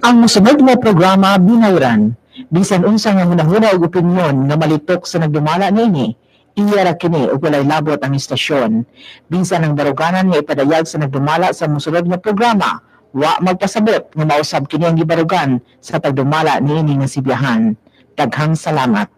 Ang mosunod nga programa binayran. Bisan unsa nga hunahuna ug opinyon nga malitok sa nagdumala niini, iya ra kini ug walay labot ang istasyon. Bisan ang baruganan nga ipadayag sa nagdumala sa mosunod nga programa, wa magpasabot nga mausab kini ang gibarugan sa tagdumala niini nga sibiyahan. Daghang salamat.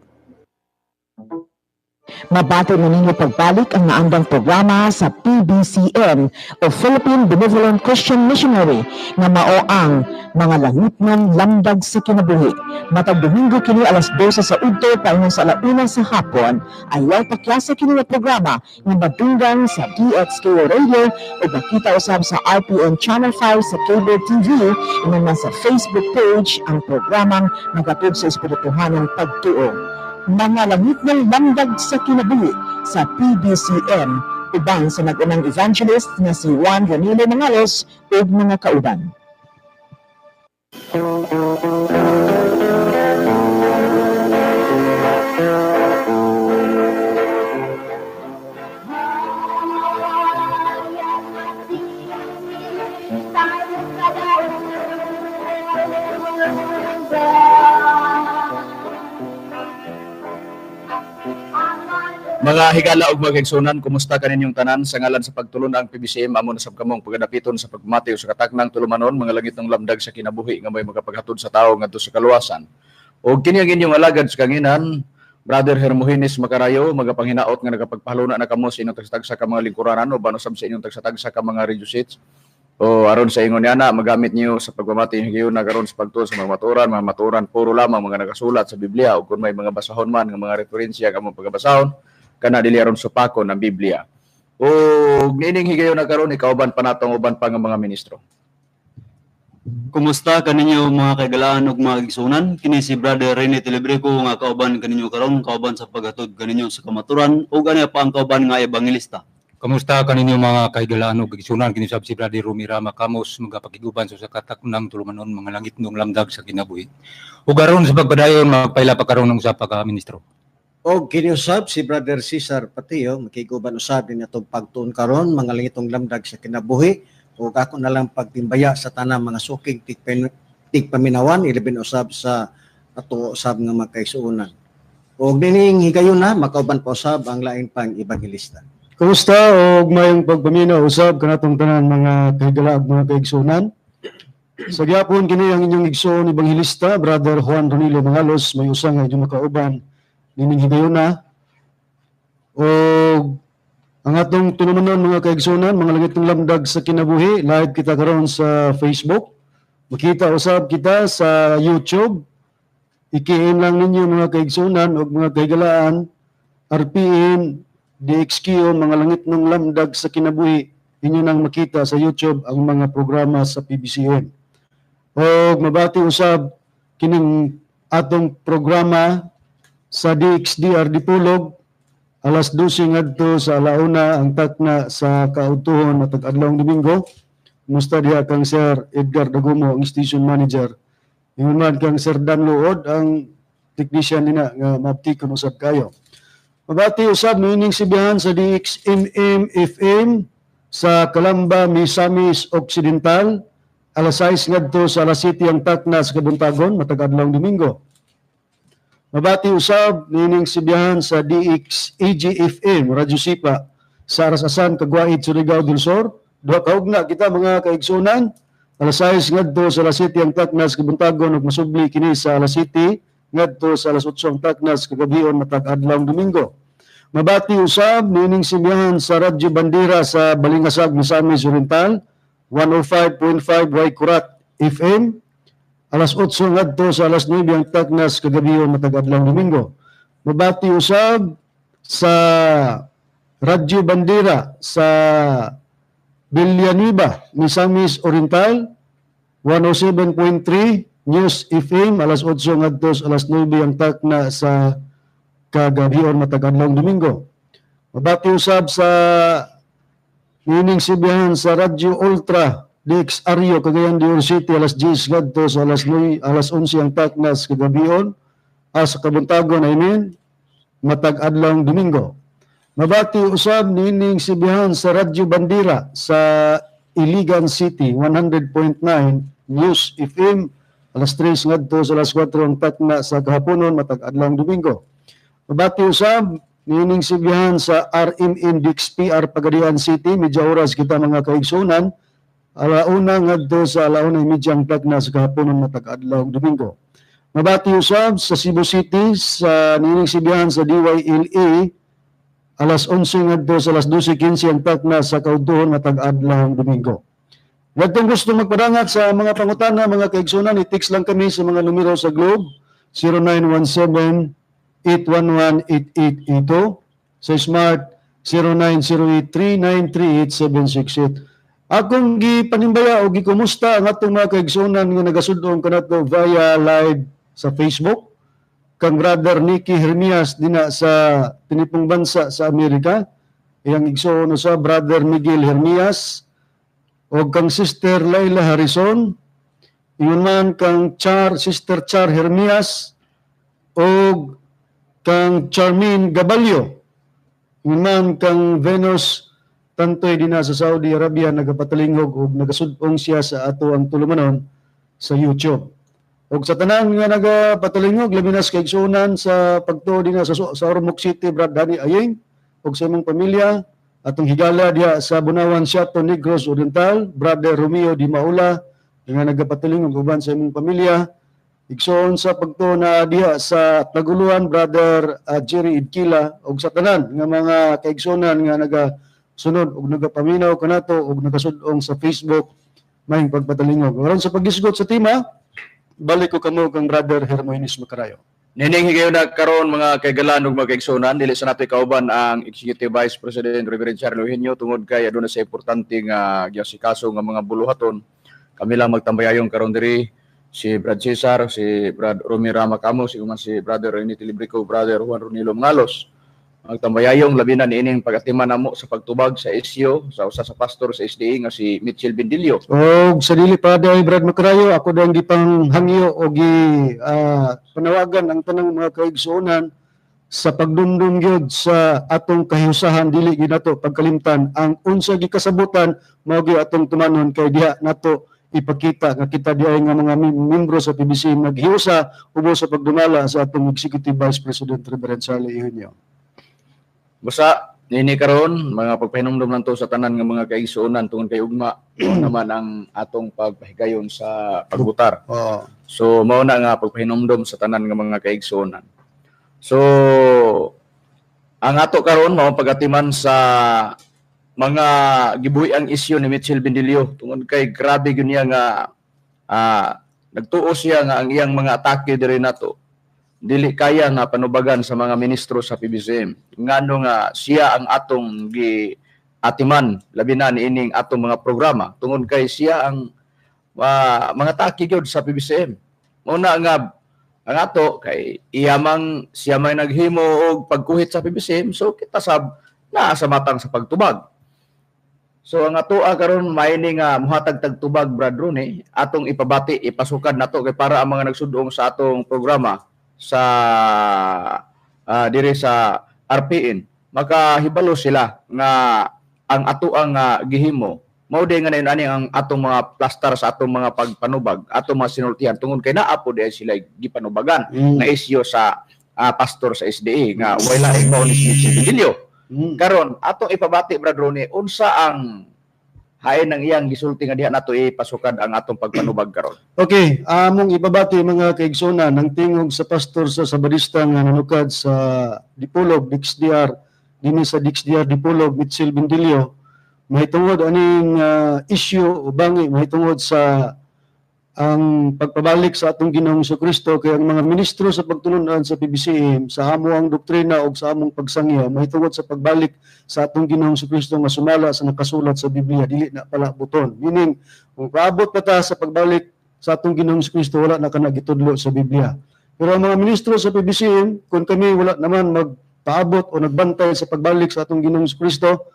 Mabati na ninyo pagbalik ang naandang programa sa PBCM o Philippine Benevolent Christian Missionary nga mao ang Mga Langitnong Lamdag sa Kinabuhi. Matag Domingo kini alas 12 sa udto paingon sa alauna sa hapon. Ayaw pakyasa kini nga programa nga madunggan sa DXKO Radio o makita usab sa RPN Channel 5 sa Cable TV, ingon man sa Facebook page ang programang magatod sa espirituhanong pagtuo. Mga Langitnong Lamdag sa Kinabuhi sa PBCM uban sa nag-unang evangelist nga si Juan Ranilo Mangalos ug mga kauban. Mga higala ug mga kaigsunan, kumusta kaninyong tanan? Sa ngalan sa pagtulon ang PBCM, amo na sab kamong pagadapiton sa pagmati sa kataknang tulumanon, Mga Langitnong Lamdag sa Kinabuhi nga may makapaghatod sa tawo ngadto sa kaluwasan. Og kini ang inyong alagad sa kanginan, Brother Hermogenes Macarayo, magapanghinaot nga nagapagpahaluna na kamo sa inyong tagsa-tagsa ka mga lingkuranan o usab sa inyong tagsa-tagsa ka mga radio sets. O aron sa ingon niana magamit niyo sa pagpamati higayon karon sa pagtuo sa mga maturan puro lamang mga nakasulat sa Biblia o kung may mga basahon man nga mga referensya kamo pagabasahon kana dili aron supakon ang Biblia. O niining higayon na karon, ikauban pa natong uban pa nga mga ministro. Kumusta kaninyo mga kaigalaan ug mga igsunan? Kini si Brother Rene Telebrico nga kauban kaninyo karon, kauban sa paghatod kaninyo sa kamaturan ug ani pa ang kauban nga ebanghelista. Kamusta kaninyo mga kaigalaan ug igsunan? Kini sab si Brother Rumi Rama Kamos magapakiguban sa kataknang tulumanon Mga Langitnong Lamdag sa Kinabuhi. Ug aron sa pagpadayon, magpaila pa karon ng usa pa ka ministro. Og kini usab si Brother Cesar Patio, makiguban usab din atong pagtuon karon, Mga Langitong Lamdag sa Kinabuhi, ug ako na lang pagtimbaya sa tanang mga suking tigpaminawan, ilibin usab sa ato usab nga magkaigsuonan. Og nining higayon na makauban pa usab ang lain pang ebanghelista. Kumusta og mayong pagpaminaw usab kanatong tanan mga kahigala ug mga kaigsuonan. Sa gyapon kini ang inyong igsoon ebanghelista, Brother Juan Ronilo Mangalos, may usa nga inyong makauban nining higayuna. Og ang atong tulumanon, mga kaigsuonan, Mga Langitong Lamdag sa Kinabuhi, live kita karon sa Facebook. Makita usab kita sa YouTube. Ikiin lang ninyo, mga kaigsuonan ug mga kahigalaan, RPN DXQ Mga Langitnong Lamdag sa Kinabuhi. Inyo nang makita sa YouTube ang mga programa sa PBCM. Og mabati usab kining atong programa sa DXDR Dipolog alas 12 ngadto sa alauna ang takna sa kaudtuhon matag adlawng Domingo. Musta diha kang Sir Edgar Dagumo, ang station manager. Ingon man kang Sir Dan Luod, ang technician nina nga maabtikon usab kayo. Mabati usab niining sibihan sa DXMM FM sa Calamba, Misamis Occidental, alas 6 ngadto sa alas 7 ang takna sa kabuntagon matag adlawng Domingo. Mabati usab niining sibihan sa DXEGFM Radyo Sipa sa Arasasan, Kagwait, Surigao del Sur. Duha ka ugna kita, mga kaigsunan. Alas 6 ngadto sa alas 7 ang taknas kabuntagon ug masubli kini sa alas 7 ngadto sa alas 8 ang taknas kagabion matag adlawng Domingo. Mabati usab niining sibihan sa Radyo Bandera sa Balingasag, Misamis Oriental, 105.5 Waikurat FM, alas 8 ngadto sa alas 9 ang taknas kagabion matag adlawng Domingo. Mabati usab sa Radyo Bandera sa Villanueva, Misamis Oriental, 107.3 News FM, alas 8 ngadto sa alas 9 ang takna sa kagabion matag adlawng Domingo. Mabati usab sa niining sibihan sa Radyo Ultra DXRU Cagayan de Oro City, alas 10 ngadto sa alas 9, alas 11 ang taknas kagabion, sa kabuntagon, I mean, matag adlawng Domingo. Mabati usab niining sibihan sa Radyo Bandira sa Iligan City, 100.9 News FM, alas 3 ngadto sa alas 4 ang takna sa kahaponon matag adlawng Domingo. Mabati usab niining sibihan sa RMN DXPR Pagadian City, medya oras kita mga kaigsunan, alauna ngadto sa 1:30 ang takna sa kahaponon matag adlawng Domingo. Mabati usab sa Cebu City sa niining sibihan sa DYLA, alas 11 ngadto sa alas 12:15 ang takna sa kaudtuhon matag adlawng Domingo. Ngadtong gusto magpadangat sa mga pangutana, mga kaigsunan, i-text lang kami sa mga numero sa Globe, 0917-811-8882, sa Smart, 0908-393-8768. Akong gipanimbaya o gikumusta ang atong mga kaigsunan nga nagasudong kanato via live sa Facebook, kang Brother Nicky Hermias dina sa tinipong bansa sa Amerika, iyang igsoon sa Brother Miguel Hermias, o kang Sister Laila Harrison, ingon man kang Char, Sister Char Hermias, o kang Charmaine Gabalio, ingon man kang Venus Tantoy dina sa Saudi Arabia, nagapatalingog og nagasudong siya sa ato ang tulumanon sa YouTube. Og sa tanan nga nagapatalingog, labi na sa kaigsuonan sa pagtuo dina sa Ormoc City, Brad Danny Aying, og sa imong pamilya, atong higala diha sa Bunawan, Siato, Negros Oriental, Brother Romeo Di Maula, nga nagapatalingog uban sa imong pamilya. Igsoon sa pagtuo na diha sa Taguluan, Brother Jerry Idkila, og sa tanan nga mga kaigsuonan nga nagasunod og nagapaminaw kanato og nagasudong sa Facebook, maayong pagpatalingog. Aron sa paghisgot sa tema, balik ko kamo kang Brother Hermogenes Macarayo. Nining higayuna karon mga kaigalan ug mga kaigsuonan, dili sa nato kauban ang Executive Vice President Reverend Charlie Eugenio tungod kay aduna sa importante nga giasikaso nga mga buluhaton. Kami lang magtambayayon karon diri, si Brad Cesar, si Brad Romy Rama Camo, si si Brother Rene Tilibrico, Brother Juan Ronilo Mangalos. Magtambayayong labi na niining pagatiman namo sa pagtubag sa isyu sa usa sa pastor sa SDA nga si Mitchell Bendillo. Og sa dili pa day Brad Macarayo, ako dayong gipanghangyo og panawagan ang tanang mga kaigsuonan sa pagdumdum gyud sa atong kahiusahan, dili gyud nato pagkalimtan ang unsa gikasabutan, mao gyud atong tumanon kay diha nato ipakita nga kita diay nga mga membro sa PBC naghiusa ubos sa pagdumala sa atong Executive Vice President Reverend Charlie Eugenio. Basta nini karon mga pagpahinumdom lang to sa tanan nga mga kaigsuonan tungod kay ugma naman ang atong pagpahigayon sa pagbutar. So mao na nga pagpahinumdom sa tanan nga mga kaigsuonan. So ang ato karon mao pagatiman sa mga gibuhi ang isyu ni Mitchell Bendillo tungod kay grabe gyud niya nga nagtuo siya nga ang iyang mga atake diri nato dili kaya nga panubagan sa mga ministro sa PBCM. Ngano nga siya ang atong giatiman labi na niining atong mga programa tungod kay siya ang mga atake gyud sa PBCM. Mao na nga ang ato kay iya mang siya may naghimo og pagkuhit sa PBCM, so kita sab naa sa matang sa pagtubag. So ang atoa karon maini nga mohatag tag tubag, Brad Ronnie, atong ipabati, ipasukad nato kay para ang mga nagsudong sa atong programa sa dire sa RPN makahibalo sila nga ang atoang gihimo mao di nga ani ang atong mga plastar sa atong mga pagpanubag, atong mga sinultihan tungod kay naa po di sila gipanubagan nga isyu sa pastor sa SDA nga way laing mao ni Mitchell Bendillo. Karon atong ipabati, Brad Ronnie, unsa ang hain ng iyang gisulti nga diha nato ipasukad ang atong pagpanubag karon. Okay, among ipabati mga kaigsuonan ang tingog sa pastor sa Sabadista nga nanukad sa Dipolog DXDR dinhi sa DXDR Dipolog, Mitchell Bendillo, mahitungod aning issue o bangi mahitungod sa ang pagpabalik sa atong Ginoong Kristo, kay ang mga ministro sa pagtulunan sa PBCM sa amo ang doktrina og sa among pagsangya mahitungod sa pagbalik sa atong Ginoong Kristo nga sumala sa nakasulat sa Biblia, dili na pala buton. Meaning, kung kaabot pa ta sa pagbalik sa atong Ginoong Kristo, wala na kana gitudlo sa Biblia. Pero ang mga ministro sa PBCM, kung kami wala naman magpaabot o nagbantay sa pagbalik sa atong Ginoong Kristo,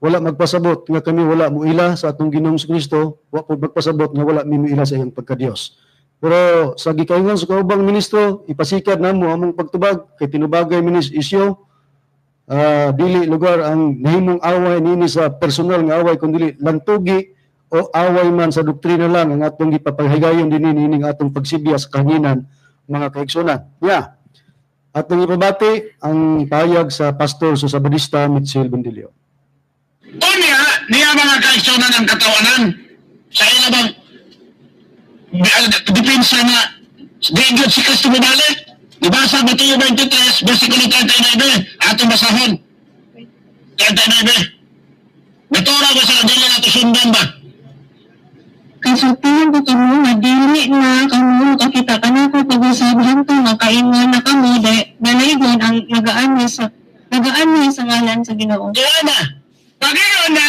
wala magpasabot nga kami wala muila sa atong Ginoong Kristo, wa po magpasabot nga wala mi muila sa iyang pagkadiyos. Pero sa gikaingon sa kaubang ministro, ipasikad namo among pagtubag kay tinubagay minis isyo. Dili lugar ang nahimong away niini sa personal nga away, kundi lantugi o away man sa doktrina lang ang atong gipapahigayon dinhi niining atong pagsibya sa kahanginan, mga kaigsunan. Yeah. Atong ipabati ang pahayag sa pastor sa Sabadista Mitchell Bendilio. Unya, niya mga kaigsunan ang katawanan sa ila bang depensa nga di gyud si Kristo mobalik. Ibasa Mateo 23, versikulo 39, atong basahon. 39. Natura ba sa dili nato sundan ba? Kasultihan ko kamo nga dili na kamo makakita kanako pag-usab hantong makaingon na kamo dalaygon ang nagaanhi sa ngalan sa Ginoo. Tuwa na. Pag-ingon na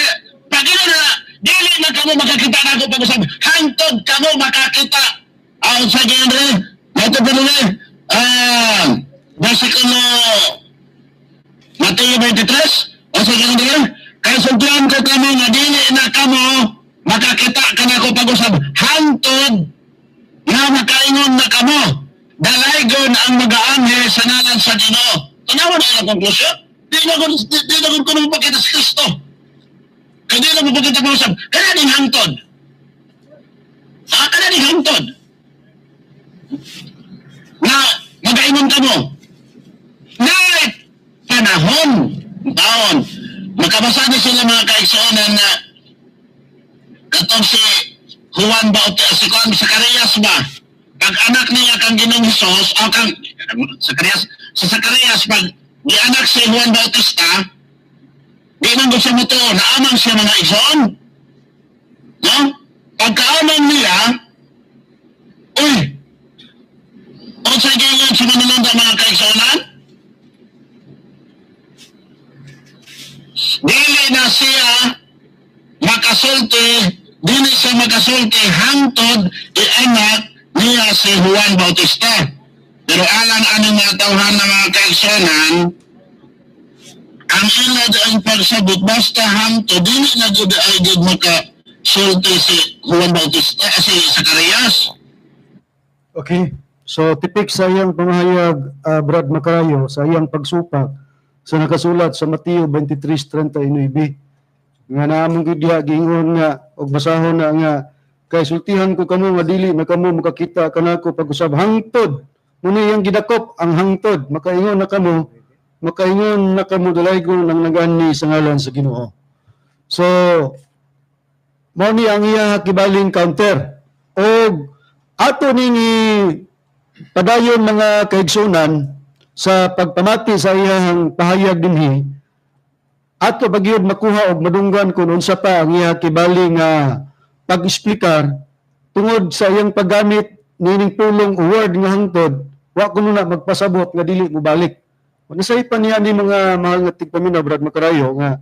dili na kamo makakita nako pag-usab hantod kamo makakita. Ang sa genre, nato pa nila, versikulo Mateo 23, o sa genre, kay sultihan ko kamo nga dili na kamo makakita kanako pag-usab hantod nga makaingon na kamo dalaygon ang magaanhi sa ngalan sa Ginoo. Tanawa na ang konklusyon. Di na ko mapakita si Kristo. Kaya di na mapakita pag-usab. Kaya din hangtod. Kaya din hangtod. Na magaingon kamo. Na panahon, taon, makabasa na sila mga kaigsuonan na katong si Juan Bautista, si Juan Zacarias ba? Pag anak niya kang Ginoong Hesus, o kang Zacarias, si Zacarias, pag gianak si Juan Bautista, di man siya mo to, naamang siya mga igsoon. No? Pagkaamang niya, uy, o sa gingon sa manununda mga kaigsuonan, dili na siya makasulti, dili siya makasulti hangtod ianak niya si Juan Bautista. Pero alang anong mga tawhan na mga kaigsuonan, ang ila ang pagsabot basta hangtod dili na gud ay gud makasulti si Juan Bautista, si Zacarias. Okay. So tipik sa iyang pamahayag, Brad Macarayo, sa iyang pagsupak sa nakasulat sa Mateo 23:39 nga naamong gyud diha giingon nga og basahon na nga kay sultihan ko kamo nga dili na kamo makakita kanako pag-usab hangtod muna iyang gidakop ang hangtod makaingon na kamo dalaygon ang nagani sa ngalan sa Ginoo. So mao ni ang iya kibaling counter og ato ning padayon mga kaigsunan sa pagpamati sa iyang pahayag dinhi, ato bagyod makuha og madunggan kung unsa pa ang iya kibali nga pag-explicar tungod sa iyang paggamit nining pulong o word nga hangtod, wa kuno na magpasabot nga dili mobalik. Nasaypan niya ni mga mahal nga tigpaminaw, Brad Macarayo, nga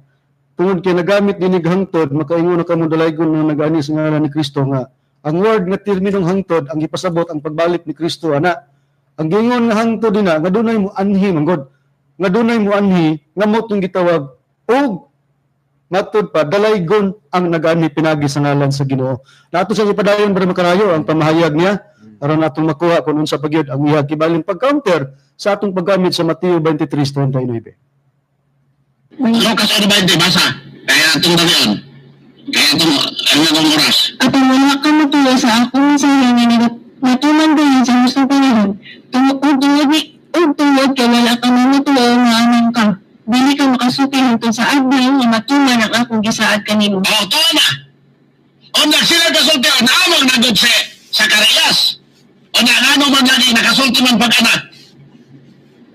tungod kay nagamit dinig hangtod, makaingon na kamo dalaygon nga nagani sa ngalan ni Kristo nga ang word nga terminong hangtod ang gipasabot ang pagbalik ni Kristo ana. Ang giingon nga hangtod dina nga dunay mo anhi manggod, nga dunay mo anhi nga mao tong gitawag og matud pa dalaygon ang nagani pinagi sa ngalan sa Ginoo. Nato sa ipadayon, Brad Macarayo, ang pamahayag niya aron atong makuha kung unsa pa gyud ang iya kibaling pag-counter sa atong paggamit sa Mateo 23:39. Lucas 1:20 basa. Kaya atong dalion. Kaya atong ang oras. Apan wala ka motuo sa akong mensahe nga natuman dayon sa hustong panahon. Ug tungod kay wala ka motuo nga anang ka. Dili ka makasuki hangtod sa adlaw nga matuman ang akong gisaad kanimo. Oh, tuwa na. Unsa sila kasulti naamang nagud si Zacarias. Unya ngano man lagi nakasulti man pag-anak.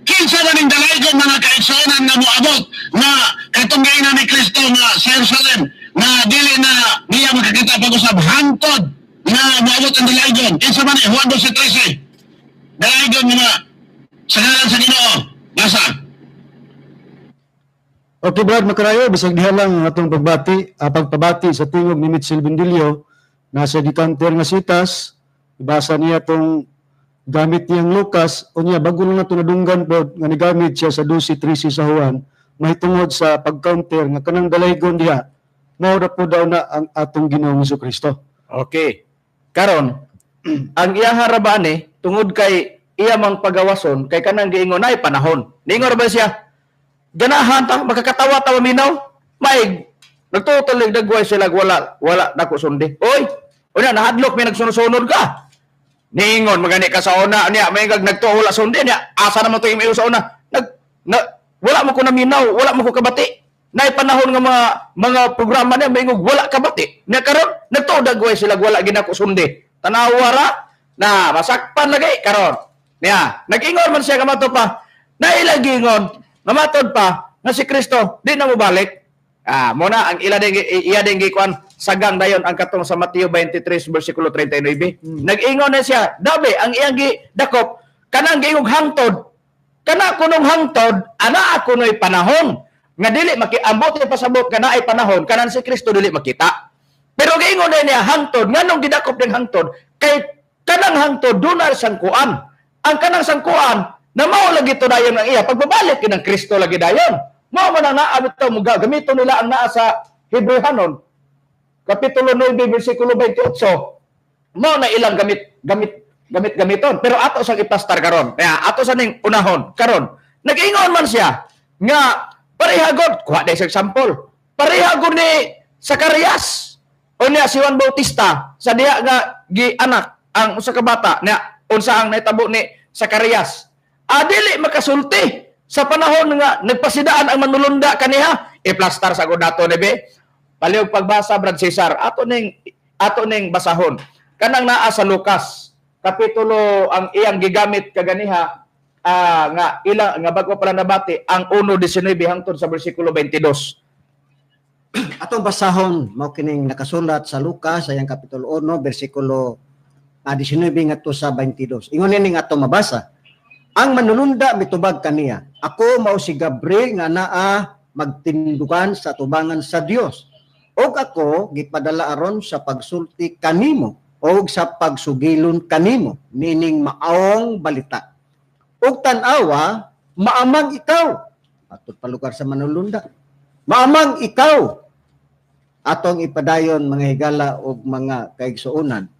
Kinsa man ning dalaygon mga kaigsuonan nga moabot nga katong na ni Kristo nga sa Jerusalem nga dili na niya makakita pag-usab hangtod nga moabot ang dalaygon. Kinsa man ni Juan 12:13. Dalaygon nga sa ngalan sa Ginoo. Basa. Okay, Brad Macarayo, bisag diha lang ang atong pagpabati sa tingog ni Mitchell Bendilio nasa gikanter nga sitas, ibasa niya tong gamit niyang Lucas, unya bago lang nato nadunggan pod nga nigamit siya sa 12:13 sa Juan, mahitungod sa pag-counter nga kanang dalaygon diha, mao ra po daw na ang atong Ginoong Hesukristo. Okay. Karon, ang iyang harabane tungod kay iya mang pagawason kay kanang giingon ay panahon. Ningon ba siya? Ganahan ta makakatawa ta maminaw. May nagtutulig dagway sila wala wala nako sundi. Oy, unya nahadlok may nagsunod-sunod ka. Niingon magani ka sa una niya may nagtuo wala sundi niya. Asa naman to imo sa una? Wala mo ko naminaw, wala mo ko kabati. Nay panahon nga mga programa niya maingog wala kabati. Nya karon nagtuo dagway sila wala ginako sundi. Tanawa ra na masakpan lagi karon. Niya, nag-ingon man siya kamato pa. Nailagingon, namatod pa nga si Kristo di na mobalik. Ah, mo na ang ila ding iya ding gikuan sagang dayon ang katong sa Mateo 23 bersikulo 39. Nag-ingon na siya, dabi ang iyang gidakop kanang giingog hangtod. Kana kunong hangtod, ana ako noy panahon nga dili makiambot ni pasabot kana ay panahon kanan si Kristo dili makita. Pero giingon na niya hangtod, nganong gidakop ning hangtod kay kanang hangtod dunay sangkuan. Ang kanang sangkuan na mao lagi to dayon ang iya pagbabalik kinang Kristo lagi dayon. Mao man ang naa bitaw mo gamito nila ang naa sa Hebrehanon kapitulo 9 bersikulo 28. Mao na ilang gamit gamit gamit gamiton. Pero ato sang ipastar karon. Kaya ato sa ning unahon karon. Nag-ingon man siya nga parehagod, kuha dai sa example. Parehagod ni Zacarias o niya si Juan Bautista sa diha nga gianak ang usa ka bata niya unsa ang nahitabo ni Zacarias. Adili makasulti sa panahon nga nagpasidaan ang manulunda kaniha, iplastar sa nato ni be. Palihog pagbasa Brad Cesar, ato ning basahon. Kanang naa sa Lucas kapitulo ang iyang gigamit kaganiha nga ilang nga bago pa lang nabati ang 1:19 hangtod sa bersikulo 22. Atong basahon mao kining nakasulat sa Lucas ayang kapitulo 1 bersikulo 19 ngadto sa 22. Ingon ni nga atong mabasa. Ang manulunda mitubag kaniya, ako mao si Gabriel nga naa magtindukan sa tubangan sa Dios. Og ako gipadala aron sa pagsulti kanimo og sa pagsugilon kanimo nining maong balita. Og tan-awa, maamang ikaw. Atong palugar sa manulunda. Maamang ikaw. Atong ipadayon mga higala og mga kaigsuonan.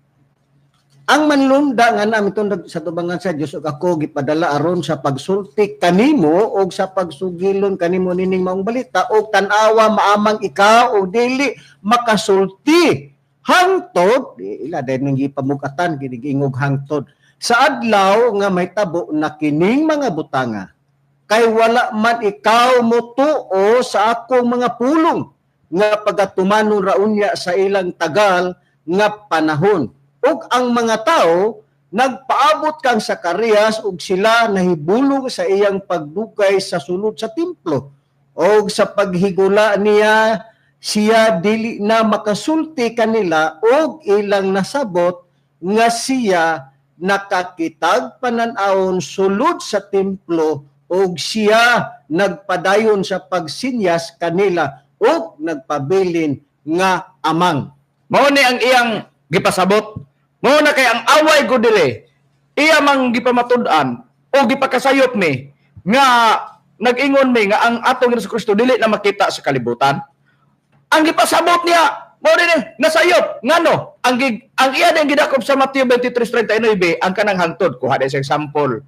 Ang manlunda nga namin itong sa tubangan sa Dios ug ako gipadala aron sa pagsulti kanimo og sa pagsugilon kanimo nining maong balita og tan-awa maamang ikaw og dili makasulti hangtod ila dahil nang gipamugatan ginigiingog hangtod sa adlaw nga mahitabo na kining mga butanga kay wala man ikaw motuo sa akong mga pulong nga pagatumanon ra unya sa ilang tagal nga panahon. Ug ang mga tao nagpaabot kang Zacarias ug sila nahibulong sa iyang pagdugay sa sulod sa templo. Og sa paghigula niya siya dili na makasulti kanila og ilang nasabot nga siya nakakitag panan-awon sulod sa templo og siya nagpadayon sa pagsinyas kanila og nagpabilin nga amang. Mao ni ang iyang gipasabot. Mao na kay ang away ko dire, iya mang gipamatud-an o gipakasayop mi nga nag-ingon mi nga ang atong Hesus Kristo dili na makita sa kalibutan. Ang gipasabot niya mao din nasayop ngano ang iya din gidakop sa Mateo 23:39 ang kanang hangtod. Kuha sa example.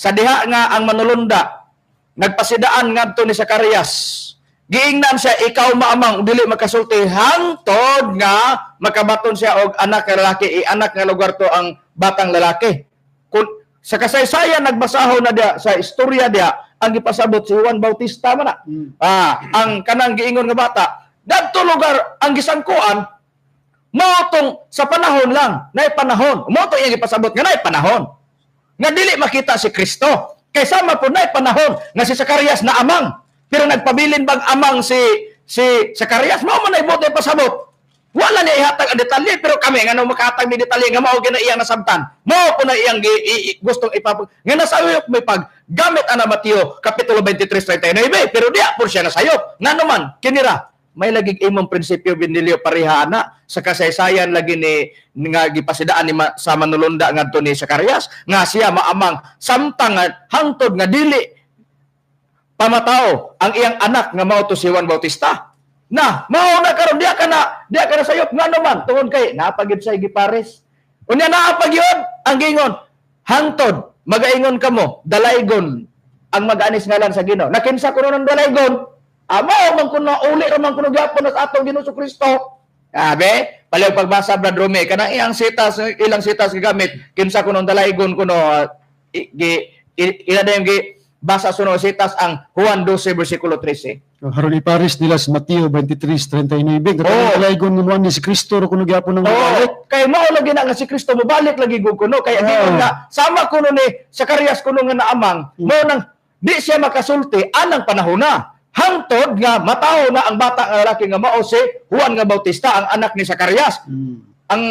Sa diha nga ang manulunda nagpasidaan ngadto ni Zacarias. Giingnan siya, ikaw maamang dili makasulti hangtod nga makabaton siya og anak nga lalaki, i-anak nga lugar to ang batang lalaki. Kung sa kasaysayan nagbasahon na diya sa istorya diya ang gipasabot si Juan Bautista man na. Ang kanang giingon nga bata dadto lugar ang gisangkuan mao tong sa panahon lang, naay panahon. Mao to iyang gipasabot nga naay panahon nga dili makita si Kristo. Kay sama po naay panahon nga si Zacarias na amang. Pero nagpabilin bang amang si Zacarias? Mao man ay bote pasabot. Wala niya ihatag ang detalye, pero kami ngano makahatag ni detalye nga mao gina iyang nasabtan. Mao po na iyang gustong ipapag nga nasayop may pag gamit ana Mateo kapitulo 23:39, pero diya po siya nasayop. Ngano man kinira may lagig imong prinsipyo binilyo pareha ana sa kasaysayan lagi ni nga gipasidaan ni sa manulunda ngadto ni Zacarias nga siya maamang samtang hangtod nga dili pamatao ang iyang anak nga mao to si Juan Bautista. Na mao na karon diya ka na sayop ngano man tungod kay napagid sa gipares. Unya naa pa gyud ang gingon hangtod magaingon kamo dalaygon ang mag-anis ngalan sa Ginoo. Na kinsa kuno ng dalaygon? Amo man kuno uli ra man kuno gyapon sa atong Ginoo Kristo. Abe, paliw pagbasa Brad Rome kanang iyang sitas, ilang sitas gigamit kinsa kuno dalaygon kuno ila na yung gi basa suno sitas ang Juan 12 versikulo 13. Haron ipares nila sa Mateo 23:39. Katong dalaygon nga mo si Kristo ro kuno gyapon nang mobalik. Kay mao lagi na nga si Kristo mobalik lagi gud kuno kay giingon nga sama kuno ni Zacarias kuno nga naamang mao nang di siya makasulti anang panahona hangtod nga matawo na ang bata nga lalaki nga mao si Juan nga Bautista ang anak ni Zacarias. Ang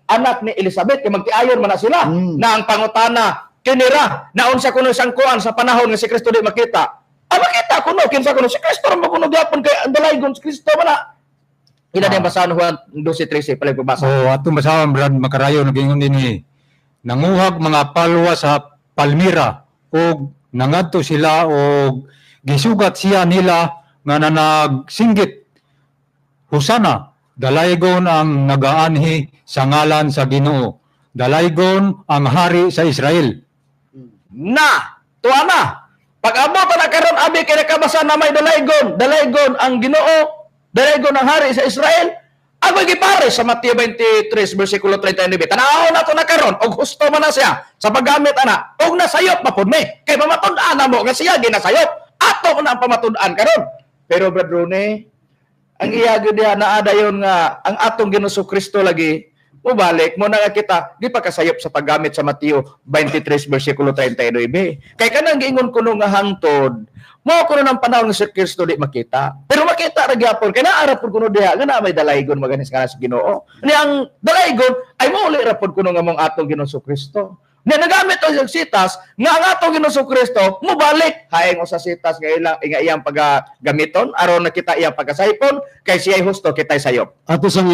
anak ni Elizabeth kay magtiayon man na sila na ang pangutana kinira naunsa kuno sangkuan sa panahon nga si Kristo di makita. Ah, makita kuno kinsa kuno si Kristo ra kuno gyapon kay ang dalaygon si Kristo man na. Ila din basahan Juan 12:13 palay pagbasa. Oh, atong basahon Brad Makarayo nagingon dinhi. Nanguhag mga palwa sa Palmira og nangadto sila og gisugat siya nila nga nanagsinggit, Hosana, dalaygon ang nagaanhi sa ngalan sa Ginoo, dalaygon ang hari sa Israel. Na, tuwa na. Pag-abot na karon abi kay nakabasa na may dalaygon, dalaygon ang Ginoo, dalaygon ang hari sa Israel. Agoy gipare sa Mateo 23 versikulo 39. Tan-aw na to na karon og husto man na siya sa paggamit ana og nasayop pa pud mi. Kay pamatud-an na mo nga siya ginasayop. Ato na ang pamatud-an karon. Pero Brad Rone, ang iya gyud diha naa dayon nga ang atong Ginoo Kristo lagi mubalik mo na nga kita gipakasayop sa paggamit sa Mateo 23 versikulo 39. Kay kanang giingon kuno nga hangtod mao kuno ng panahon nga si Kristo di makita. Pero makita ra gyapon kay naa ra pud kuno diha nga naa may dalaygon maganis nga sa Ginoo. Ni ang dalaygon ay mauli ra pud kuno nga mong atong Ginoo Kristo. Ni nagamit ang sitas nga ang atong Ginoo Kristo mubalik haeng usa sitas nga ilang nga iyang pagagamiton aron nakita iyang pagkasaypon kay siya husto kitay sayop. Ato sang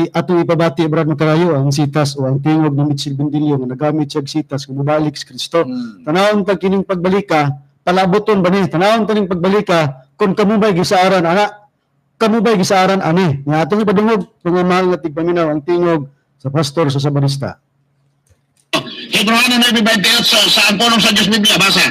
atong ipabati Brad Makarayo ang sitas o ang tingog ni Mitchell Bendillo nga nagamit siya og sitas nga mobalik si Kristo. Tanawon tag kining pagbalika, palaboton ba ni? Tanawon ta ning pagbalika kung kamo bay gisaaran ana, kamo bay gisaaran ani. Nga atong ipadungog mga mahal nga tigpaminaw ang tingog sa pastor sa Sabarista. Hebreano 9:28 sa ang pulong sa Diyos Biblia, basa.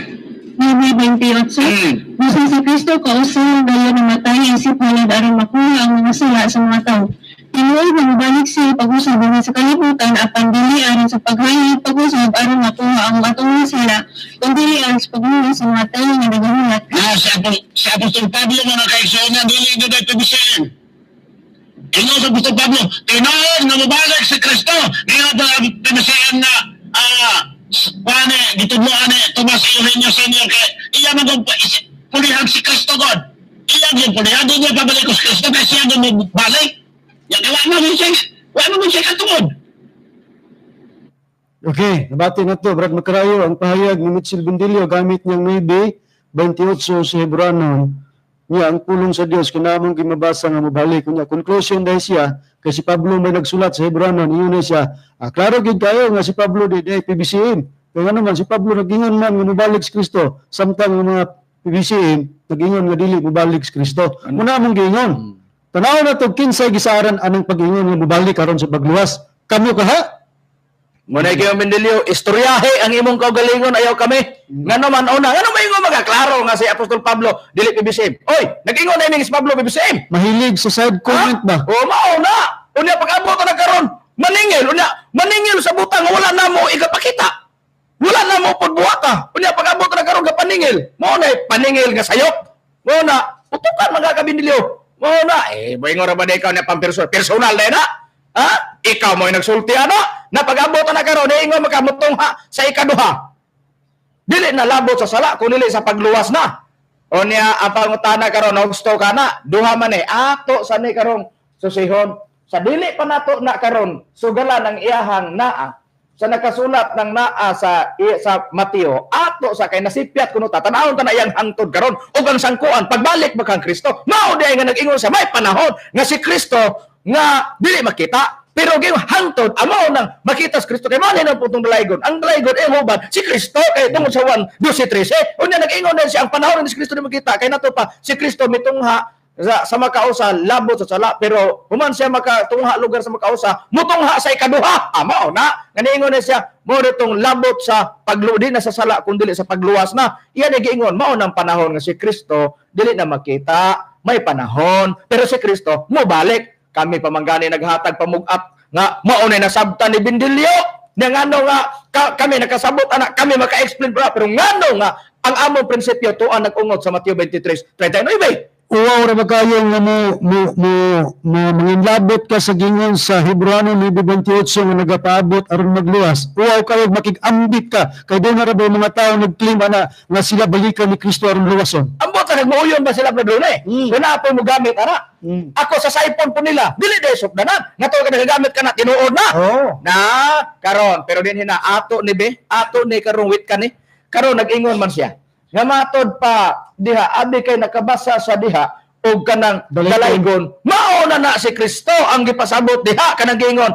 9:28. Bisan si Kristo kausa dayon namatay isip halad aron makuha ang mga sala sa mga tao. Tinuod na mobalik siya pag-usab dinhi sa kalibutan apan dili aron sa paghayag pag-usab aron makuha ang atong mga sala, kundi aron sa paghulas sa mga tawo nga nagahulat. Na si Apostol Pablo mga kaigsoon dili gyud ay PBCM. Ingon sa Apostol Pablo, tinuod nga mobalik si Kristo, dili ba PBCM na pane gitudlo ani Tomas Eugenio Senior kay iya man gud pulihan si Kristo God. Iya gyud pulihan di niya pabalik si Kristo kay siya gyud mobalik. Ya wala man siya, wala man siya katungod. Okay, nabati na to Brad Makarayo ang pahayag ni Mitchell Bendillo gamit niyang 9:28 sa Hebrano. Niya ang pulong sa Dios kinamong gimabasa nga mobalik unya conclusion dahil siya kay si Pablo may nagsulat sa Hebrano niyon siya. Klaro gid kayo nga si Pablo di ay PBCM. Kaya nga naman si Pablo nagingon man nga mobalik si Kristo samtang ang mga PBCM nagingon nga dili mobalik si Kristo. Muna mong giingon. Tanaw na to kinsay gisaran anang pag-ingon nga mobalik aron sa pagluwas. Kamo kaha? Muna kayo Mendelio, istoryahe ang imong kaugalingon ayaw kami. Ngano man una, ngano maingon mga klaro nga si Apostol Pablo dili PBCM. Oy, nag-ingon na imong si Pablo PBCM. Mahilig sa side comment ba? O mao na. Unya pag-abot na karon, maningil unya, maningil sa butang nga wala namo igapakita. Wala namo pud buhata. Unya pag-abot na karon gapaningil. Mao na paningil nga sayop. Mao na utukan mga kabinilyo. Mao na moingon ra ba ikaw na pampersonal? Personal na na. Ha? Ikaw mo nagsulti ana. Na pag-abot na karon ingon makamutungha sa ikaduha. Dili na labot sa sala kun dili sa pagluwas na. O niya ang pangutana karon husto ka na duha man ato sa ni karon susihon sa dili pa nato na karon sugalan ang iyahang naa sa nakasulat ng naa sa Mateo ato sa kay nasipyat kuno ta tan-awon ta na iyang hangtod karon ug ang sangkuan pagbalik ba kang Kristo mao di nga nag-ingon sa may panahon nga si Kristo nga dili makita pero gyud hangtod amo nang makita si Kristo kay mao ni ang putong dalaygon ang dalaygon ay huban si Kristo kay tungod sa 1:12-13 unya nag-ingon din siya ang panahon ni si Kristo di makita kay nato pa si Kristo mitungha Sa makausa labot sa sala, pero human siya makatungha lugar sa makausa, mutungha sa ikaduha. Ah, mao na nga niingon na siya mo ditong labot sa pagludi na sa sala kun dili sa pagluwas na. Iyan ay giingon mao nang panahon nga si Kristo dili na makita, may panahon, pero si Kristo mobalik. Kami pamanggani naghatag pamugat nga mao na nasabtan ni Bindilyo. Nga ngano nga kami nakasabot ana, kami maka-explain pa, pero ngano nga ang among prinsipyo tuan nag-ungot sa Mateo 23:39. Uwaw ra ba kayo nga mo mo mo, mo manginlabot ka sa gingon sa Hebreano 9:28 nga nagapaabot aron magluwas? Uwaw kayo makig-ambit ka kay doon na ra ba yung mga tao nag-claim ana nga sila balikan ni Kristo aron luwason? Ambot na nagmuuyon ba sila, Brother Rene? Wala po mo gamit ana. Ako sa cellphone po nila, dili de sukdanan. Nga to ka nagagamit ka na tinuod na. Oh. Na karon, pero din hina ato ni be, ato ni karong wit ka ni. Karon nag-ingon man siya. Nga matod pa diha abi kay nakabasa sa diha og kanang dalaygon, mao na na si Kristo ang gipasabot diha kanang giingon.